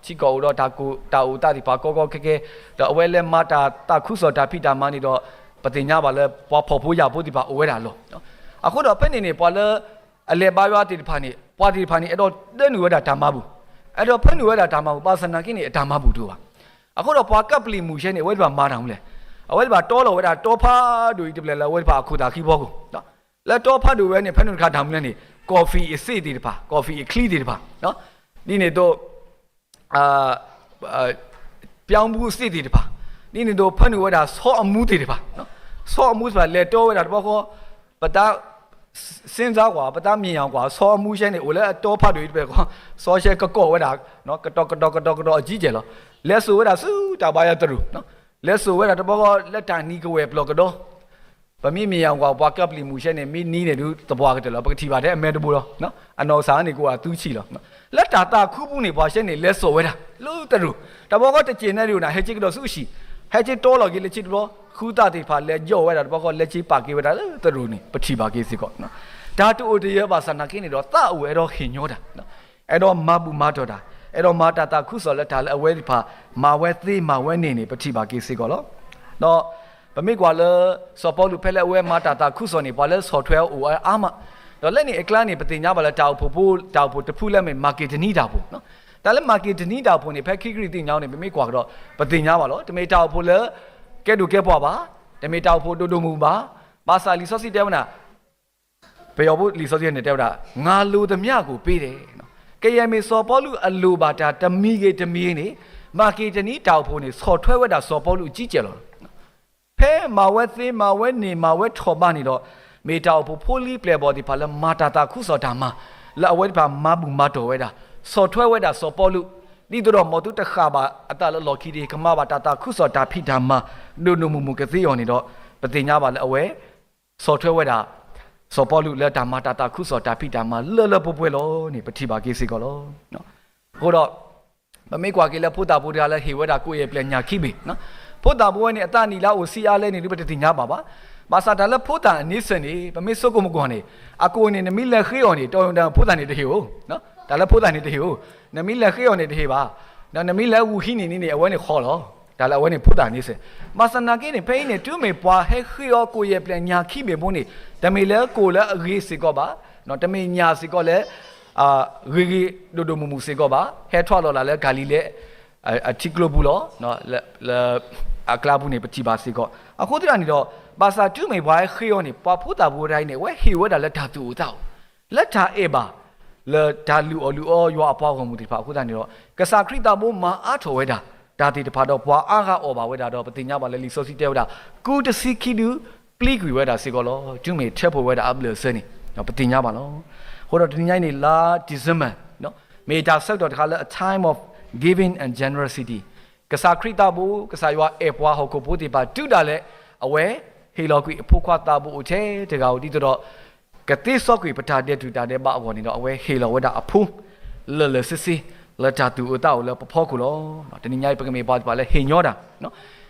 ထံကီၢ်အိၣ်ဒီးတၢ်ကိၢ်တၢ်အိၣ်သးသ့ၣ်တဖၣ်ကီကီခဲခဲ, ဒီးအဝဲလဲၤမၤတၢ်သးခုကစီၣ်တၢ်ဖံးတၢ်မၤန့ၣ်ဒီး ပသ့ၣ်ညါဘၣ်လၢပှၤဖှီၣ်ဖိယာ်ဖိသ့ၣ်တဖၣ်အိၣ်ဝဲဒၣ်လီၤ. အဃိဒီးဖဲန့ၣ်န့ၣ် ပှၤလၢအလဲၤဘါယွၤသ့ၣ်တဖၣ်န့ၣ် ပှၤသ့ၣ်တဖၣ်န့ၣ် အဲၣ်ဒိးဒၢနုာ်ဝဲဒၣ်တၢ်မၤဘူၣ်, အဲၣ်ဒိးဖၢနုာ်ဝဲဒၣ်တၢ်မၤဘူၣ်, ဘၣ်ဆၣ်နာ်က့န့ၣ် အတၢ်မၤဘူၣ်တအိၣ်ဘၣ်. အဃိဒီးပှၤကပျံၤမုၢ်ဆဲန့ၣ် အဝဲသ့ၣ်တဖၣ်မၤတၢ်မနုၤလဲၣ်, အဝဲသ့ၣ်တဖၣ်တီလီၤဝဲဒၣ်တီဖးဒိၣ်အံၤတဖျၢၣ်လၢအဝဲသ့ၣ်တဖၣ်အခိၣ်သးခံဖီခိၣ်, လၢတီဖးဒိၣ်ဝဲန့ၣ် ဖဲန့ၣ်တခါတၢ်မနုၤလဲၣ်န့ၣ် coffee အစ့သ့ၣ်တဖၣ်, coffee အချံသ့ၣ်တဖၣ်, ဒ်န့ၣ်အသိး ပြောင်းဖူးအစ့သ့ၣ်တဖၣ်, ဒ်န့ၣ်အသိးဖၢနုာ်ဝဲဒၣ်ဆီအမူသ့ၣ်တဖၣ်, ဆီအမူသ့ၣ်တဖၣ် လဲၤတီဝဲဒၣ်တဘျီဃီ, ပတၢ် စ့ၣ်စါကွၢ် ပတၢ်မ့ၢ်ယၤကွၢ် ဆီအမူဆဲန့ၣ် အိၣ်လၢအတီဖးဒိၣ်အံၤတဖျၢၣ်ဃီ, ဆီဆဲကကိးဝဲဒၣ် ကတီၤကတီၤကတီၤကတီၤအကံကဲၢ်လီၤ. လဲၤစိာ်ဝဲဒၣ်ဆူတၢ်ဘါယွၤသရိာ်, လဲၤစိာ်ဝဲဒၣ်တဘျီဃီ လၢတၢ်နံၤကဝဲၢ်ပျီၢ်ကဒီ ပမ့ၢ်မ့ၢ်ယၤကွၢ် ပှၤကပျံၤမုၢ်ဆဲန့ၣ် မ့ၢ်နံၤန့ၣ်ဒုးသပှၢ်ကတၢၢ်လီၤ, ပကထံၣ်ဘၣ်ထဲအမဲတဘိလီၤ. အနီၢ်ကစၢ်န့ၣ် ကအိၣ်အသူဆံးလီၤ. လၢတၢ်သးခုပူၤန့ၣ် ပှၤဆဲန့ၣ်လဲၤစိာ်ဝဲဒၣ်လၢသရိာ်, တဘျီဃီတစဲးနဲဒုးနၤ ဟဲက့ၤကဒီးဆူအဟံၣ်, ဟဲက့ၤတီလီၤက့ၤလၢခံတဘျီ, ဃုသၣ်သ့ၣ်တဖၣ်လဲၤယီၢ်ဝဲဒၣ်တဘျီဃီ လဲၤက့ၤပာ်က့ၤဝဲဒၣ်လၢသရိာ်န့ၣ် ပထံၣ်ဘၣ်က့ၤစ့ၢ်ကီး. တၢ်တအိၣ်တယၢၤဘၣ်ဆၣ်နာ်က့န့ၣ်ဒီး သးအိၣ်အဲၣ်ဒိးဟ့ၣ်ညီတၢ် အဲၣ်ဒိးမၤဘူၣ်မၤတီၢ်တၢ်, အဲၣ်ဒိးမၤတၢ်သးခုကစီၣ်လၢတၢ်လၢအဝဲသ့ၣ်တဖၣ် မၤဝဲသ့မၤဝဲန့ၣ်န့ၣ် ပထံၣ်ဘၣ်က့ၤစ့ၢ်ကီးလီၤ. ဒီးပမ့ၢ်ကွၢ်လၢ စီၤပီလူးဖဲလၢအဝဲမၤတၢ်သးခုကစီၣ်န့ၣ် ပှၤလၢဆီၣ်ထွဲအီၤအိၣ်ဝဲအါမး, ဒီးလၢန့ၣ်အကျါန့ၣ် ပသ့ၣ်ညါဘၣ်လၢတၢ်အိၣ်ဖှိၣ်ဖိ တၢ်အိၣ်ဖှိၣ်တဖုလၢမ့ၢ်မၤက့တနံတၢ်အိၣ်ဖှိၣ်, တၢ်လၢမၤက့တနံတၢ်အိၣ်ဖှိၣ်န့ၣ် ဖဲခံကရံၣ်သ့ၣ်ညါန့ၣ် ပမ့ၢ်ကွၢ်ကဒီး ပသ့ၣ်ညါဘၣ်လီၤ. တမ့ၢ်တၢ်အိၣ်ဖှိၣ်လၢ ကဲဒိၣ်ကဲပှၢ်ဘၣ်, တမ့ၢ်တၢ်အိၣ်ဖှိၣ်ဒိၣ်ဒိၣ်မုၢ်မုၢ်ဘၣ်, ဘၣ်ဆၣ်လံာ်စီဆှံတဲဝဲဒၣ် ပယီၤဖိလံာ်စီဆှံန့ၣ်တဲဝဲဒၣ် ငါလိုသမျှကိုပေးတယ်, ကယဲၢ်မ့ၢ်စီၤပီလူးအလိၣ်ဘၣ်တၢ်တမံၤဂ့ၤတမံၤဂ့ၤန့ၣ် မၤက့တနံတၢ်အိၣ်ဖှိၣ်န့ၣ် ဆီၣ်ထွဲဝဲဒၣ်စီၤပီလူးအကံကဲၢ်လီၤ. ဖဲမၤဝဲသ့မၤဝဲန့ၣ် မၤဝဲထီၣ်ဘးန့ၣ်ဒီး မ့ၢ်တၢ်အိၣ်ဖှိၣ်ဖိလံၤပျဲၢ်ဘီၣ်သ့ၣ်တဖၣ်လၢမၤတၢ်သးခုကစီၣ်တၢ်မၤ လၢအဝဲသ့ၣ်တဖၣ်မၤဘူၣ်မၤတီၢ်ဝဲဒၣ် ဆီၣ်ထွဲဝဲဒၣ်စီၤပီလူး, ဒ်သိးဒီးမ်သုတဃၣ်ဘၣ်အသးလၢလီၢ်ခံတဂ့ၤ, ကမၤဘၣ်တၢ်သးခုကစီၣ်တၢ်ဖံးတၢ်မၤ ဒိၣ်ဒိၣ်မုၢ်မုၢ်ကသ့အီၤန့ၣ်ဒီး ပသ့ၣ်ညါဘၣ်လၢအဝဲ ဆီၣ်ထွဲဝဲဒၣ် စီၤပီလူးလၢတၢ်မၤတၢ်သးခုကစီၣ်တၢ်ဖံးတၢ်မၤလၢလၢပှဲၤပှဲၤလီၤန့ၣ် ပထံၣ်ဘၣ်က့ၤစ့ၢ်ကီးလီၤ. အဃိဒီး ပမ့ၢ်ကွၢ်က့ၤလၢဖိသၣ်ဖိတဂၤလၢဟ့ၣ်ဝဲဒၣ်ကိးယဲၢ်ပျဲၢ်ညၣ်ခံဘ့ၣ်, ဖိသၣ်ဖိဝဲန့ၣ် အသးနံၣ်လၢအိၣ်ဆံးအါလဲၣ်န့ၣ်ဒုး ပတသ့ၣ်ညါဘၣ်ဘၣ်. ဘၣ်ဆၣ်တၢ်လၢဖိသၣ်အန့ဆၢၣ်န့ၣ် ပမ့ၢ်ဆိကမိၣ်ကွၢ်န့ၣ် အကိၣ်န့ၣ် နမ့ၢ်လဲၤဃ့အီၤန့ၣ် တီၤတၢ်ဖိသၣ်န့ၣ်တဟ့ၣ်ဧိၤ, တၢ်လၢဖိသၣ်န့ၣ်တဟ့ၣ်ဧိၤ, နမ့ၢ်လဲၤဃ့အီၤန့ၣ်တဟ့ၣ်ဘၣ်, နမ့ၢ်လဲၤဂုာ်ဟံးန့ၢ်န့ၣ်န့ၣ် အဝဲန့ၣ်ဃီလီၤ. တၢ်လၢအဝဲန့ၣ်ဖိသၣ်န့ဆၢၣ်, ဘၣ်ဆၣ်နာ်က့န့ၣ် ဖဲအံၤန့ၣ် တုၤမ့ၢ်ပှၤဟဲဃ့အီၤကိးယဲၢ်ပျဲၢ်ညၣ်ခံဘ့ၣ်ဖိန့ၣ် တမ့ၢ်လၢကိၣ်လၢအဂ့ၤစ့ၢ်ကီးဘၣ်, တမ့ၢ်ညၣ်စ့ၢ်ကီးလၢ ဂ့ၤဂ့ၤဒိၣ်ဒိၣ်မုၢ်မုၢ်စ့ၢ်ကီးဘၣ်, ဟဲထီၣ်လီၤလၢ်လၢကၤလံၤလဲး အထံကျိပူၤလီၤ. လၢ အကျါပူၤန့ၣ် ပထံၣ်ဘၣ်စ့ၢ်ကီး. အဃိသတးန့ၣ်ဒီး ဘၣ်ဆၣ်တုၤမ့ၢ်ပှၤဟဲဃ့အီၤန့ၣ် ပှၤဖိသၣ်ဖိတဂၤအံၤန့ၣ် အဝဲဟ့ၣ်ဝဲဒၣ်လၢတၢ်သူၣ်အိၣ်သးအိၣ်, လၢတၢ်အဲၣ်ဘၣ်, လၢတၢ်လုၢ်အီၣ်လုၢ်အီယွၤအပှၤဂီၢ်မုၢ်သ့ၣ်တဖၣ်အဃိသတးန့ၣ်ဒီး ကစၢ်ခရံာ်သးဘိမၤအါထီၣ်ဝဲဒၣ် တၢ်သ့ၣ်တဖၣ်ဒီးပှၤအါဂၤအီၣ်ဘၣ်ဝဲဒၣ်ဒီး ပသ့ၣ်ညါဘၣ်လၢလံာ်စီဆှံတဲဝဲဒၣ် ကူတဆံခံဒု ပျံၤကွံာ်ဝဲဒၣ်စ့ၢ်ကီးလီၤ. တုၤမ့ၢ်ထၢဖှိၣ်ဝဲဒၣ်အဘျၢၣ်အစၢၤန့ၣ် ပသ့ၣ်ညါဘၣ်လီၤ. အဃိဒီးတနံၤညါအံၤန့ၣ် လါ December မ့ၢ်တၢ်ဆၢကတီၢ်တခါလၢ a time of giving and generosity, ကစၢ်ခရံာ်သးဘိ ကစၢ်ယွၤအဲၣ်ပှၤဟီၣ်ခိၣ်ဖိသ့ၣ်တဖၣ် တုၤဒၣ်လဲာ် အဝဲဟ့ၣ်လီၤကွံာ်အဖိခွါသးဘိအိၣ်ထဲတဂၤဧိၤ ဒ်သိးဒီး ကသ့စီကွံာ်ပတၢ်ဒဲးတူၢ်တၢ်ဒဲးဘးအဂီၢ်န့ၣ်ဒီး အဝဲဟ့ၣ်လီၤဝဲဒၣ်အဖိ လၢာ်လၢာ်ဆ့ဆ့ လၢတၢ်သူၣ်အုးသးအုးလၢပဖီခိၣ်လီၤ. တနံၤညါအံၤ ပကမ့ၢ်ပှၤသ့ၣ်တဖၣ်လၢဟ့ၣ်ညီတၢ်,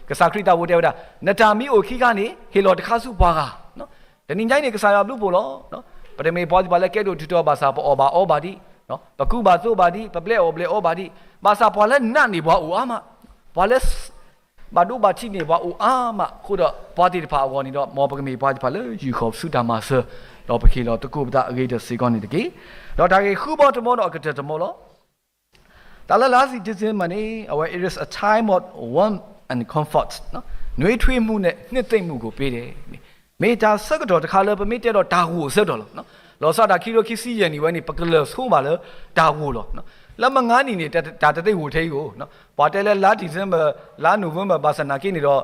ကစၢ်ခရံာ်သးဘိတဲဝဲဒၣ် နတၢ်မ့ၢ်အိၣ်ခံခါန့ၣ် ဟ့ၣ်လီၤတခါဆူပှၤဂၤ, တနံၤညါအံၤန့ၣ် ကစၢ်ယွၤဘျုးဖှိၣ်လီၤ. ပတမ့ၢ်ပှၤသ့ၣ်တဖၣ်လၢကဲဒိၣ်ထူးတီၤဘၣ်ဆၣ် ပအီၣ်ဘၣ်အီဘၣ်ဒံး, ပကူဘၣ်သိးဘၣ်ဒံး, ပဘျဲးအီၣ်ဘျဲးအီဘၣ်ဒံး, ဘၣ်ဆၣ်ပှၤလၢနာ်န့ၢ်ပှၤအိၣ်အါမး, ပှၤလၢ ဘၣ်ဒိဘၣ်ထံးန့ၢ်ပှၤအိၣ်အါမး, အဃိဒီးပှၤသ့ၣ်တဖၣ်အဂီၢ်န့ၣ်ဒီး မ်ပကမ့ၢ်ပှၤသ့ၣ်တဖၣ်လၢယူၢ်ဃီၤဆူတၢ်မၤစၢၤ, ဒီးပဟ့ၣ်လီၤသကိးပသးအဂ့ၤတစ့ၢ်ကီးန့ၣ်တက့ၢ်. ဒီးတၢ်ဂ့ၢ်ဃုဘီတဘီဒီးအကတၢၢ်တဘီလီၤ. တၢ်လၢ last December န့ၣ် အဝဲ it is a time of warmth and comfort, နွေးထွေးမှုနဲ့ နှစ်သိမ့်မှုကိုပေးတယ်. မ့ၢ်တၢ်ဆၢကတီၢ်တခါလၢပမ့ၢ်တဲဒီးတၢ်ဂိၢ်အဆၢကတီၢ်လီၤ. လီၤဆီဒၣ်တၢ်ခံကထိခံဆံယဲၢ်နံၣ်ဝဲန့ၣ် ပကလၢာ်ဆိဘၣ်လၢတၢ်ဂိၢ်လီၤ. လၢမုၢ်ဂၤနံၤန့ၣ် တၢ်တသ့ၣ်ဂိၢ်ထဲအံၤဧိၤ, ပှၤတဲလၢ last December, last November ဘၣ်ဆၣ်သနာ်က့န့ၣ်ဒီး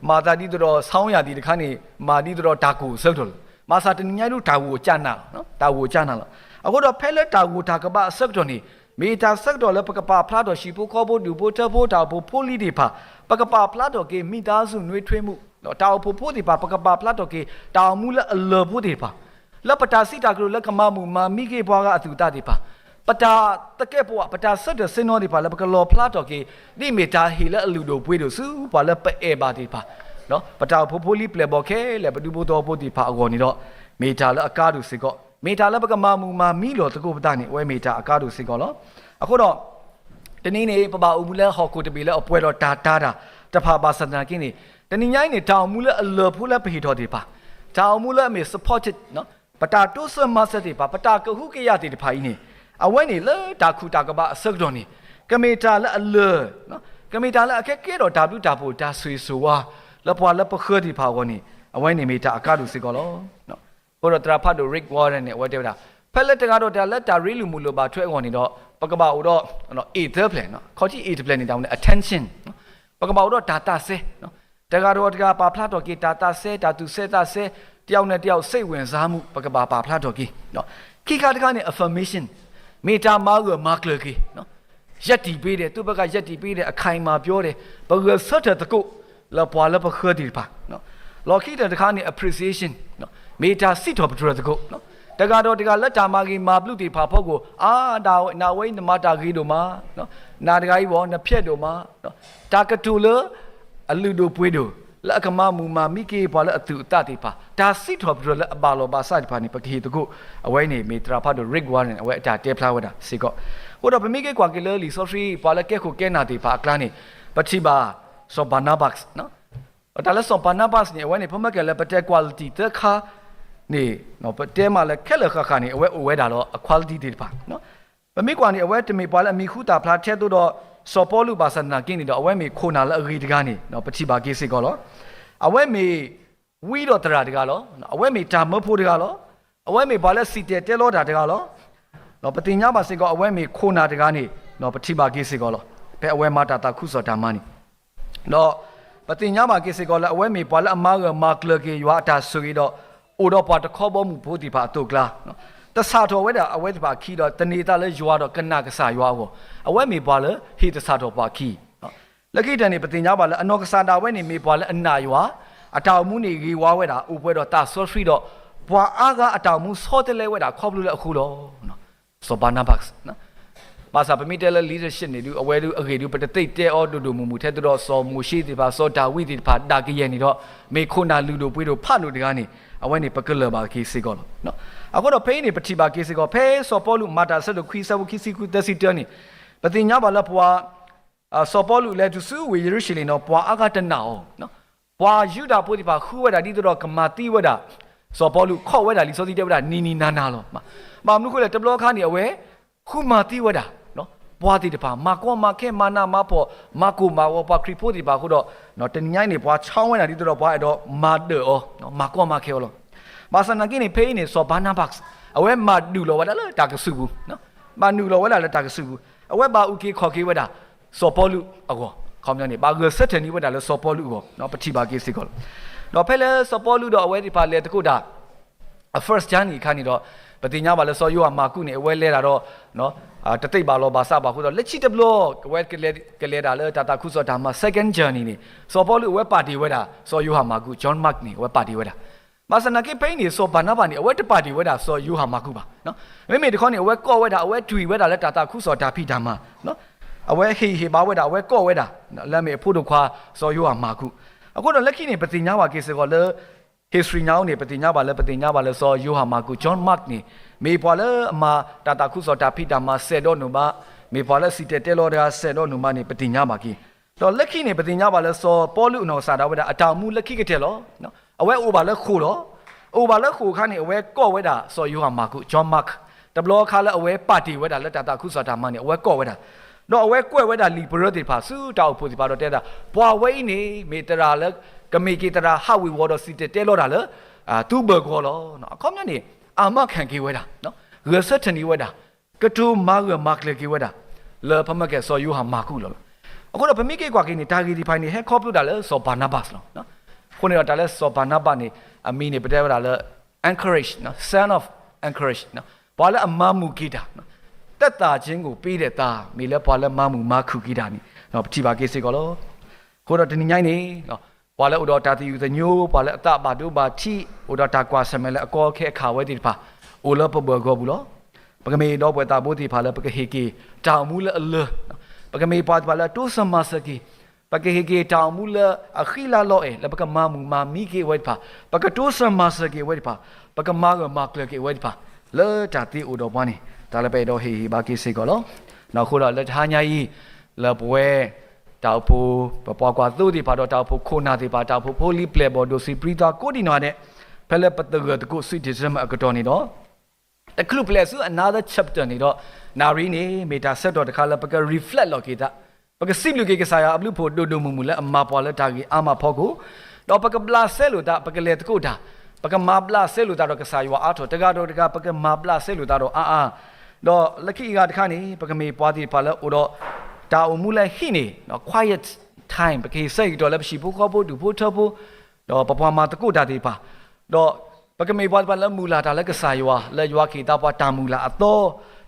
မၤသးဒ်သိးဒီး ဆောင်းရာသီ တခါန့ၣ် မၤဒ်သိးဒီးတၢ်ဂိၢ်အဆၢကတီၢ်လီၤ. မၤသးတနံၤညါဒုး တၢ်ဂိၢ်ကနၣ်လီၤ, တၢ်ဂိၢ်ကနၣ်လီၤ. အဃိဒီး ဖဲလၢတၢ်ဂိၢ်တၢ်ကဘၣ်အဆၢကတီၢ်န့ၣ် မ့ၢ်တၢ်ဆၢကတီၢ်လၢပကပာ်ဖျါထီၣ် ဟံၣ်ဖိဃီဖိ ဒူၣ်ဖိထၢဖိ တၢ်အိၣ်ဖှိၣ်ဖိလံၤသ့ၣ်တဖၣ်, ပကပာ်ဖျါထီၣ်က့ၤ မိသားစုနွေးထွေးမှု, တၢ်အိၣ်ဖှိၣ်ဖိသ့ၣ်တဖၣ် ပကပာ်ဖျါထီၣ်က့ၤ တၢ်အိၣ်မူလၢအလၢၢ်ဖိသ့ၣ်တဖၣ်, လၢပတၢ်စံးတၢ်ကတိၤလၢကမၤမုာ်မၤမံက့ၤပှၤဂၤအသူၣ်အသးသ့ၣ်တဖၣ်, ပတၢ်သကဲာ်ပဝး ပတၢ်ဆၢထၢၣ်ဆ့ၣ်နီၤသ့ၣ်တဖၣ်လၢပကလီၣ်ဖျါထီၣ်က့ၤ ဒ်မ့ၢ်တၢ်ဟ့ၣ်လၢအလုၢ်ဒိၣ်ပှ့ၤဒိၣ်ဆူ ပှၤလၢပအဲၣ်ဘၣ်သ့ၣ်တဖၣ်, ပတၢ်အိၣ်ဖှိၣ်ဖိလံၤပျဲၢ်ဘီၣ်ခဲလၢာ် ပဒူဖိသဝီဖိသ့ၣ်တဖၣ်အဂီၢ်န့ၣ်ဒီး မ့ၢ်တၢ်လၢအကါဒိၣ်စ့ၢ်ကီး, မ့ၢ်တၢ်လၢပကမၤမုာ်မၤမံလီၤသကိးပသးန့ၣ် အဝဲမ့ၢ်တၢ်အကါဒိၣ်စ့ၢ်ကီးလီၤ. အဃိဒီး တနံၤန့ၣ် ပဘၣ်အိၣ်မူလၢဟီၣ်ခိၣ်တဘ့ၣ်လၢအပှဲၤဒီးတၢ်တာ်တၢ်တဖၣ်ဘၣ်ဆၣ်သနာ်က့န့ၣ်, တနံၤညါအံၤန့ၣ် တၢ်အိၣ်မူလၢအလၢၢ်ဖိလၢပဟ့ၣ်ထီၣ်သ့ၣ်တဖၣ်, တၢ်အိၣ်မူလၢအမ့ၢ် supported, ပတၢ်တိစၢၤမၤစၢၤသ့ၣ်တဖၣ်, ပတၢ်ကဟုကယာ်သ့ၣ်တဖၣ်အံၤန့ၣ်, အဝဲန့ၣ်လၢတၢ်ခူၣ်တၢ်ကဘၣ်အဆၢကတီၢ်န့ၣ် ကမ့ၢ်တၢ်လၢအလၢၢ်, ကမ့ၢ်တၢ်လၢအကဲကဲထီၣ်တၢ်ဘျုးတၢ်ဖှိၣ် တၢ်ဆိၣ်ဂ့ၤဆိၣ်ဝါ လၢပှၤလၢပဃၢၤသ့ၣ်တဖၣ်အဂီၢ်န့ၣ် အဝဲန့ၣ်မ့ၢ်တၢ်အကါဒိၣ်စ့ၢ်ကီးလီၤ. အဃိဒီးသရၣ်ဖးဒိၣ် Rick Warren န့ၣ် အဝဲတဲဝဲဒၣ်, ဖဲလၢတဂၤဒီးတဂၤလၢတၢ်ရ့လိာ်မုာ်လိာ်ဘၣ်ထွဲအဂီၢ်န့ၣ်ဒီး ပကဘၣ်အိၣ်ဒီး အ့ၣ်သၢဖျၢၣ်, ခီၣ်ထံးအ့ၣ်တဖျၢၣ်န့ၣ် တၢ်ဝဲန့ၣ် attention, ပကဘၣ်အိၣ်ဒီးတၢ်သးစဲ, တဂၤဒီးတဂၤပာ်ဖျါထီၣ်က့ၤတၢ်သးစဲ တၢ်သူၣ်စဲသးစဲ, တယောက်နဲ့တယောက် စိတ်ဝင်စားမှု ပကဘၣ်ပာ်ဖျါထီၣ်က့ၤ, ခံခါတခါန့ၣ် affirmation, မ့ၢ်တၢ်မၤဂၢၢ်မၤကျၢၤက့ၤ ရပ်တည်ပေးတယ်, သူ့ဘက်က ရပ်တည်ပေးတယ်, အခိုင်အမာပြောတယ်, ပဂဲၤဆၢထၢၣ်သကိး လၢပှၤလၢပဃၢၤသ့ၣ်တဖၣ်, လီၢ်ခံကတၢၢ်တခါန့ၣ် appreciation, မ့ၢ်တၢ်စံးထီၣ်ပတြၢၤသကိး, တဂၤဒီးတဂၤလၢတၢ်မၤဂ့ၤမၤဘျုးသ့ၣ်တဖၣ်အဖီခိၣ်, အါ နၤဝဲအံၤနမၤတၢ်ဂ့ၤဒိၣ်မး, နၤတဂၤအံၤဘၣ် နဖျဲးဒိၣ်မး, တၢ်ကတိၤလၢ အလုၢ်ဒိၣ်ပှ့ၤဒိၣ် လၢအကမၤမုာ်မၤမံက့ၤပှၤလၢအသူၣ်အသးသ့ၣ်တဖၣ်, တၢ်စံးထီၣ်ပတြၢၤလၢအဘၣ်လီၤဘၣ်စးသ့ၣ်တဖၣ်န့ၣ် ပကဟ့ၣ်သကိး, အဝဲန့ၣ်မ့ၢ်သရၣ်ဖးဒိၣ် Rick Warren အဝဲအတၢ်တဲဖျါဝဲဒၣ်စ့ၢ်ကီး. အဃိဒီးပမ့ၢ်က့ၤကွၢ်က့ၤလၢလံာ်စီဆှံ ပှၤလၢကဲခိၣ်ကဲနၢ်သ့ၣ်တဖၣ်အကျါန့ၣ်, ပထံၣ်ဘၣ် စီၤဘၤနါဘး, တၢ်လၢစီၤဘၤနါဘးန့ၣ် အဝဲန့ၣ် ပမ့ၢ်ကဲလၢပတဲ quality သၢခါန့ၣ်, ပတဲမးလၢခဲလၢာ်ဃၣ်ဃၣ်န့ၣ် အဝဲအိၣ်ဝဲဒၣ်လီၤ အ quality သ့ၣ်တဖၣ် ပမ့ၢ်ကွၢ်န့ၣ် အဝဲတမ့ၢ်ပှၤလၢအမံၤဟူသၣ်ဖျါထဲသိးဒီးစီၤပီလူးဘၣ်ဆၣ်သနာ်က့န့ၣ်ဒီး အဝဲမ့ၢ်ခိၣ်နၢ်လၢအဂ့ၤတဂၤန့ၣ် ပထံၣ်ဘၣ်က့ၤစ့ၢ်ကီးလီၤ. အဝဲမ့ၢ်ဝံဒီးသရၣ်တဂၤလီၤ. အဝဲမ့ၢ်တၢ်မၢဖိတဂၤလီၤ. အဝဲမ့ၢ်ပှၤလၢစံၣ်တဲၤတဲလီၤတၢ်တဂၤလီၤ. ပသ့ၣ်ညါဘၣ်စ့ၢ်ကီး အဝဲမ့ၢ်ခိၣ်နၢ်တဂၤန့ၣ် ပထံၣ်ဘၣ်က့ၤစ့ၢ်ကီးလီၤ. ဖဲအဝဲမၤတၢ်သးခုကစီၣ်တၢ်မၤန့ၣ် ဒီးပသ့ၣ်ညါဘၣ်က့ၤစ့ၢ်ကီးလၢ အဝဲမ့ၢ်ပှၤလၢအမၤဂၢၢ်မၤကျၢၤက့ၤယွၤအတၢ်ဆိၣ်ဂ့ၤဒီး အိၣ်ဒီးပှၤတခီဘီမုၢ်ဖိသ့ၣ်တဖၣ်အသိးအကျါ, တစးထီၣ်ဝဲဒၣ်အဝဲသ့ၣ်တဖၣ်အခံဒီး သန့ၤသးလၢယွၤဒီးကနၣ်ကစၢ်ယွၤအဂီၢ်, အဝဲမ့ၢ်ပှၤလၢဟ့ၣ်တစးထီၣ်ပှၤအခံ လၢခံကတၢၢ်န့ၣ် ပသ့ၣ်ညါဘၣ်လၢအနီၢ်ကစၢ်ဒၣ်ဝဲန့ၣ် မ့ၢ်ပှၤလၢအနာ်ယွၤ, အတၢ်အိၣ်မူန့ၣ်ဂ့ၤဝါဝဲဒၣ် အိၣ်ပှဲၤဒီးသးစီဆှံဒီး ပှၤအါဂၤအတၢ်အိၣ်မူဆီတလဲဝဲဒၣ်ခီဖျိလၢအဃိလီၤ. စီၤဘၤနါဘး, ဘၣ်ဆၣ်ပမ့ၢ်တဲလၢ leadership န့ၣ်ဒုး အဝဲဒုးအဂ့ၢ်ဒုး ပတသ့တဲအီၤဒိၣ်ဒိၣ်မုၢ်မုၢ်ထဲသိးဒီး စီၤမိၤၡ့သ့ၣ်တဖၣ် စီၤဒၤဝံးသ့ၣ်တဖၣ် ဒၣ်ကယဲၢ်န့ၣ်ဒီး မ့ၢ်ခိၣ်နၢ်လုၢ်ဒိၣ်ပှ့ၤဒိၣ်ဖးဒိၣ်တဂၤန့ၣ် အဝဲန့ၣ်ပကလၢၢ်ဘၣ်က့ၤစ့ၢ်ကီးလီၤ. အဃိဒီးဖဲအံၤန့ၣ် ပထံၣ်ဘၣ်က့ၤစ့ၢ်ကီး ဖဲစီၤပီလူးမၤတၢ်ဆၢဒိၣ်ခွံ ဆၢဖိခံဆံဃု သၢဆံတၢန့ၣ် ပသ့ၣ်ညါဘၣ်လၢပှၤ စီၤပီလူးလဲၤတုၤဆူဝ့ၢ်ယရူၤၡလ့ၣ်န့ၣ် ပှၤအါဂၤတနာ်အီၤ, ပှၤယူဒၤဖိသ့ၣ်တဖၣ်ဃုဝဲဒၣ်ဒ်သိးဒီးကမၤသံဝဲဒၣ် စီၤပီလူး ခိးဝဲဒၣ် လံာ်စီဆှံတဲဝဲဒၣ် နံၤနံၤနၤနၤလီၤ. ဘၣ်မနုၤအဃိလဲၣ် တဘျီအခါန့ၣ် အဝဲ ဃုမၤသံဝဲဒၣ် ပှၤသ့ၣ်တဖၣ် မၤကီမၤခဲ မၤနးမၤဖှီၣ် မၤကိၢ်မၤဂီၤ ပှၤခရံာ်ဖိသ့ၣ်တဖၣ်အဃိဒီး တနံၤညါအံၤန့ၣ် ပှၤဆါဝဲဒၣ်ဒ်သိးဒီးပှၤအဲၣ်ဒိးမၤဒၢၣ်အီၤ မၤကီမၤခဲအီၤလီၤ. ဘၣ်ဆၣ်သနာ်က့န့ၣ် ဖဲအံၤန့ၣ် စီၤဘၤနါဘး အဝဲမၤဒုးလီၤဝဲဒၣ်လၢတၢ်ကစူၢ်ပူၤ, မၤနုာ်လီၤဝဲဒၣ်လၢတၢ်ကစူၢ်ပူၤ, အဝဲဘၣ်အုၣ်က့ၤခီၣ်က့ၤဝဲဒၣ် စီၤပီလူးအဂီၢ်, ခီပညီန့ၣ် ဘၣ်ဂဲၤဆၢထၢၣ်န့ၢ်ဝဲဒၣ်လၢစီၤပီလူးအဂီၢ် ပထံၣ်ဘၣ်က့ၤစ့ၢ်ကီးလီၤ. ဒီးဖဲလၢစီၤပီလူးဒီးအဝဲသ့ၣ်တဖၣ်လဲၤသကိးတၢ် အ first journey အခါန့ၣ်ဒီး ပသ့ၣ်ညါဘၣ်လၢစီၤယိၤဟၣ်မၢ်ကူးန့ၣ် အဝဲလဲၤတၢ်ဒီး တသ့ဘၣ်လီၤဘၣ်စးဘၣ်အဃိဒီး လၢခံတဘျီ အဝဲကလဲၤတၢ်လၢတၢ်သးခုကစီၣ်တၢ်မၤ second journey န့ၣ် စီၤပီလူးအဝဲပာ်တ့ၢ်ဝဲဒၣ် စီၤယိၤဟၣ်မၢ်ကူး John Mark န့ၣ် အဝဲပာ်တ့ၢ်ဝဲဒၣ်. ဘၣ်ဆၣ်သနာ်က့ဖဲအံၤန့ၣ် စီၤဘၤနါဘးန့ၣ် အဝဲတပာ်တ့ၢ်ဝဲဒၣ်စီၤယိၤဟၣ်မၢ်ကူးဘၣ်. မ့မ့ၢ်တခီန့ၣ် အဝဲကိးဝဲဒၣ် အဝဲတွံၢ်ဝဲဒၣ်လၢတၢ်သးခုကစီၣ်တၢ်ဖံးတၢ်မၤ အဝဲဟ့ၣ်ဟ့ၣ်ဘၣ်ဝဲဒၣ် အဝဲကိးဝဲဒၣ် လၢအမ့ၢ်အဖိဒိၣ်ခွါ စီၤယိၤဟၣ်မၢ်ကူး. အဃိဒီးလၢခံန့ၣ် ပသ့ၣ်ညါဘၣ်က့ၤစ့ၢ်ကီးလၢ history ညါအိၣ်န့ၣ် ပသ့ၣ်ညါဘၣ်လၢ ပသ့ၣ်ညါဘၣ်လၢစီၤယိၤဟၣ်မၢ်ကူး John Mark န့ၣ် မ့ၢ်ပှၤလၢအမၤတၢ်သးခုကစီၣ်တၢ်ဖံးတၢ်မၤစဲးဒီးနိၣ်ဘါ, မ့ၢ်ပှၤလၢအစံၣ်တဲၤတဲလီၤတဂၤစဲးဒီးနိၣ်ဘါန့ၣ် ပသ့ၣ်ညါဘၣ်က့ၤ. ဒီးလၢခံန့ၣ် ပသ့ၣ်ညါဘၣ်လၢစီၤပီလူးအနီၢ်ကစၢ်ဒၣ်ဝဲဒၣ် အတၢ်အိၣ်မူလၢခံကတၢၢ်လီၤ. အဝဲအိၣ်ဘၣ်လၢဃိာ်လီၤ. အိၣ်ဘၣ်လၢဃိာ်အခါန့ၣ် အဝဲကိးဝဲဒၣ်စီၤယိၤဟၣ်မၢ်ကူး John Mark. တဘျီအခါလၢအဝဲပာ်တ့ၢ်ဝဲဒၣ်လၢတၢ်သးခုကစီၣ်တၢ်မၤန့ၣ် အဝဲကိးဝဲဒၣ် ဒီးအဝဲကွဲးဝဲဒၣ်လံာ်ပရၢသ့ၣ်တဖၣ် ဆူတၢ်အိၣ်ဖှိၣ်သ့ၣ်တဖၣ်ဒီးတဲဒၣ်, ပှၤဝဲအံၤန့ၣ် မ့ၢ်တရၣ်လၢ ကမ့ၢ်က့ၤတရၣ်ဟးဝ့ၤဝီၤဒီးစံၣ်တဲၤတဲလီၤတၢ်လၢ သုဘၢၣ်ကဝီၤလီၤ. အခီပညီန့ၣ် အာမခံက့ၤဝဲဒၣ်, ဂဲၤဆၢထၢၣ်န့ၢ်ဝဲဒၣ်, ကတိၤမၤဂၢၢ်မၤကျၢၤက့ၤဝဲဒၣ် လၢပမ့ၢ်ကဲစီၤယိၤဟၣ်မၢ်ကူးလီၤ. အဃိဒီးပမ့ၢ်က့ၤကွၢ်က့ၤန့ၣ် တၢ်ဂ့ၢ်သ့ၣ်တဖၣ်န့ၣ် ဟဲခီဖျိတၢ်လၢစီၤဘၤနဘးလီၤ. အဃိန့ၣ်ဒီးတၢ်လၢစီၤဘၤနဘးန့ၣ် အမံၤန့ၣ် ပတဲဝဲဒၣ်လၢ encourage, son of encourage, ပှၤလၢအမၤမုာ်က့ၤတၢ်, သက်သာခြင်းကိုပေးတဲ့သား, မ့ၢ်လၢပှၤလၢမၤမုာ်မၤခုၣ်က့ၤတၢ်န့ၣ် ပထံၣ်ဘၣ်က့ၤစ့ၢ်ကီးလီၤ. အဃိဒီးတနံၤညါအံၤန့ၣ် ပှၤလၢအိၣ်ဒီးတၢ်သယုၢ်သညိ, ပှၤလၢအသးဘၣ်ဒိဘၣ်ထံး, အိၣ်ဒီးတၢ်ကွၢ်ဆၢၣ်မဲာ်လၢအကီအခဲအခးဝဲသ့ၣ်တဖၣ် အိၣ်လၢပဘၢၣ်ကဝီၤပူၤလီၤ. ပကမ့ၢ်ဒီပုၢ်ဝဲၢ်သးဘိသ့ၣ်တဖၣ်လၢပကဟ့ၣ်က့ၤတၢ်အိၣ်မူလၢအလၢာ်, ပကမ့ၢ်ပှၤသ့ၣ်တဖၣ်လၢအတိစၢၤမၤစၢၤက့ၤ, ပကဟ့ၣ်က့ၤတၢ်အိၣ်မူလၢအဃံလၤလီၤအဲၣ် လၢပကမၤမုာ်မၤမံက့ၤအဝဲသ့ၣ်တဖၣ်, ပကတိစၢၤမၤစၢၤက့ၤအဝဲသ့ၣ်တဖၣ်, ပကမၤဂၢၢ်မၤကျၢၤက့ၤအဝဲသ့ၣ်တဖၣ် လၢတၢ်သ့အိၣ်ဒီးပှၤန့ၣ် တၢ်လၢပအဲၣ်ဒိးဟ့ၣ်ဂံၢ်ဘါက့ၤစ့ၢ်ကီးလီၤ. အဃိဒီးလၢတဟါညါအံၤ လၢပဝဲ တၢ်အိၣ်ဖှိၣ် ပပှၤကွၢ်သိသ့ၣ်တဖၣ်ဒီး တၢ်အိၣ်ဖှိၣ်ခိၣ်နၢ်သ့ၣ်တဖၣ်, တၢ်အိၣ်ဖှိၣ်ဖိလံၤပျဲၢ်ဘီၣ်ဒိၣ်ဆံးပြံသးကိးဒံးနီၢ်ဂၤဒဲး, ဖဲလၢပသဂၢၢ်သကိး Sweet December အကတီၢ်န့ၣ်ဒီး တချုးပလဲၤဆူ another chapter န့ၣ်ဒီး နၣ်ရံၣ်န့ၣ် မ့ၢ်တၢ်ဆၢကတီၢ်တခါလၢပက reflect လီၤက့ၤသး, ပကစံးဘျုးက့ၤကစၢ်ယွၤအဘျုးအဖှိၣ်ဒိၣ်ဒိၣ်မုၢ်မုၢ် လၢအမၤပှၤလၢတၢ်ဂ့ၤအါမးအဖီခိၣ်, ဒီးပကဘျးစဲလိာ်သး, ပကလဲၤသကိးတၢ်, ပကမၤဘျးစဲလိာ်သးဒီးကစၢ်ယွၤအါထီၣ်, တဂၤဒီးတဂၤ ပကမၤဘျးစဲလိာ်သးဒီးအါအါ, ဒီးလၢခံအဂၤတခါန့ၣ် ပကမ့ၢ်ပှၤသ့ၣ်တဖၣ်လၢအိၣ်ဒီး တၢ်အိၣ်မူလၢဟံးန့ၢ် quiet time, ပကဟ့ၣ်ဆၢကတီၢ်လၢပဟံၣ်ဖိဃီဖိ ဒူၣ်ဖိထၢဖိ ဒီးပပှၤမၤသကိးတၢ်သ့ၣ်တဖၣ်, ဒီးပကမ့ၢ်ပှၤသ့ၣ်တဖၣ်လၢမုၢ်လၢ်တၢ်လၢကစၢ်ယွၤ, လၢယွၤကဟ့ၣ်သးပှၤတၢ်မုၢ်လၢ်အသီ,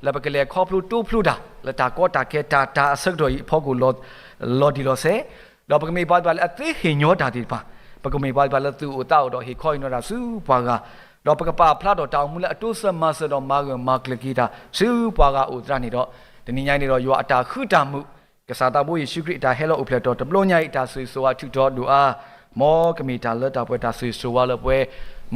လၢပကလဲၤခီဖျိတိဖျိတၢ် လၢတၢ်ကီတၢ်ခဲတၢ်တၢ်အဆၢကတီၢ်အံၤအဖီခိၣ် လီၤတံၢ်လီၤဆဲး, ဒီးပကမ့ၢ်ပှၤသ့ၣ်တဖၣ်လၢ အသ့ဟ့ၣ်ညီတၢ်သ့ၣ်တဖၣ်, ပကမ့ၢ်ပှၤသ့ၣ်တဖၣ်လၢသူၣ်အိၣ်သးအိၣ်ဒီးဟ့ၣ်ခီဟ့ၣ်နီၤတၢ်ဆူပှၤဂၤ, ဒီးပကပာ်ဖျါထီၣ်တၢ်အိၣ်မူလၢအတိစၢၤမၤစၢၤဒီးမၤဂၢၢ်မၤကျၢၤက့ၤတၢ်ဆူပှၤဂၤအိၣ်သရၣ်န့ၣ်ဒီး, တနံၤညါအံၤန့ၣ်ဒီးယွၤအတၢ်ဃူတၢ်မုာ်, ကစၢ်သးဘိယ့ၣ်ၡူးခရံာ်အတၢ်ဟဲလီၤအိၣ်ဖျဲၣ်ထီၣ်တဘျီညါအံၤ တၢ်ဆိၣ်ဂ့ၤဆိၣ်ဝါထုးထီၣ်ဒိၣ်အါ, မ်ကမ့ၢ်တၢ်လၢတၢ်ပှဲၤတၢ်ဆိၣ်ဂ့ၤဆိၣ်ဝါလၢပဝဲ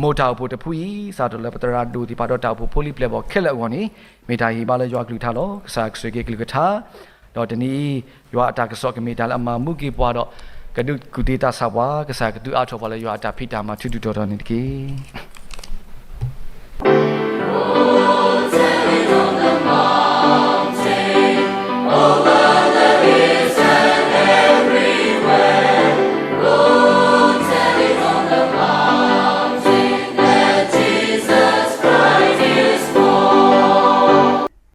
မိၢ်တၢ်အိၣ်ဖှိၣ်တဖုအံၤ စးထီၣ်လၢပသရၣ်ဒိၣ်သ့ၣ်တဖၣ်ဒီးတၢ်အိၣ်ဖှိၣ်ဖိလံၤပျဲၢ်ဘီၣ်ခဲလၢာ်အဂီၢ်န့ၣ်, မ့ၢ်တၢ်ဟ့ၣ်ဘါလၢယွၤအကလုၢ်ကထါလီၤ. ကစၢ်ယွၤကဆိၣ်ဂ့ၤက့ၤကလုၢ်ကထါ, ဒီးတနံၤအံၤ ယွၤအတၢ်ကစီၣ်ကမ့ၢ်တၢ်လၢအမၤမူက့ၤပှၤဒီး ကဒုးကူၣ်သ့သးဆးပှၤ, ကစၢ်ယွၤကဒုးအါထီၣ်ပှၤလၢယွၤအတၢ်ဖံးတၢ်မၤထူးထူးတီၤတီၤန့ၣ်တက့ၢ်.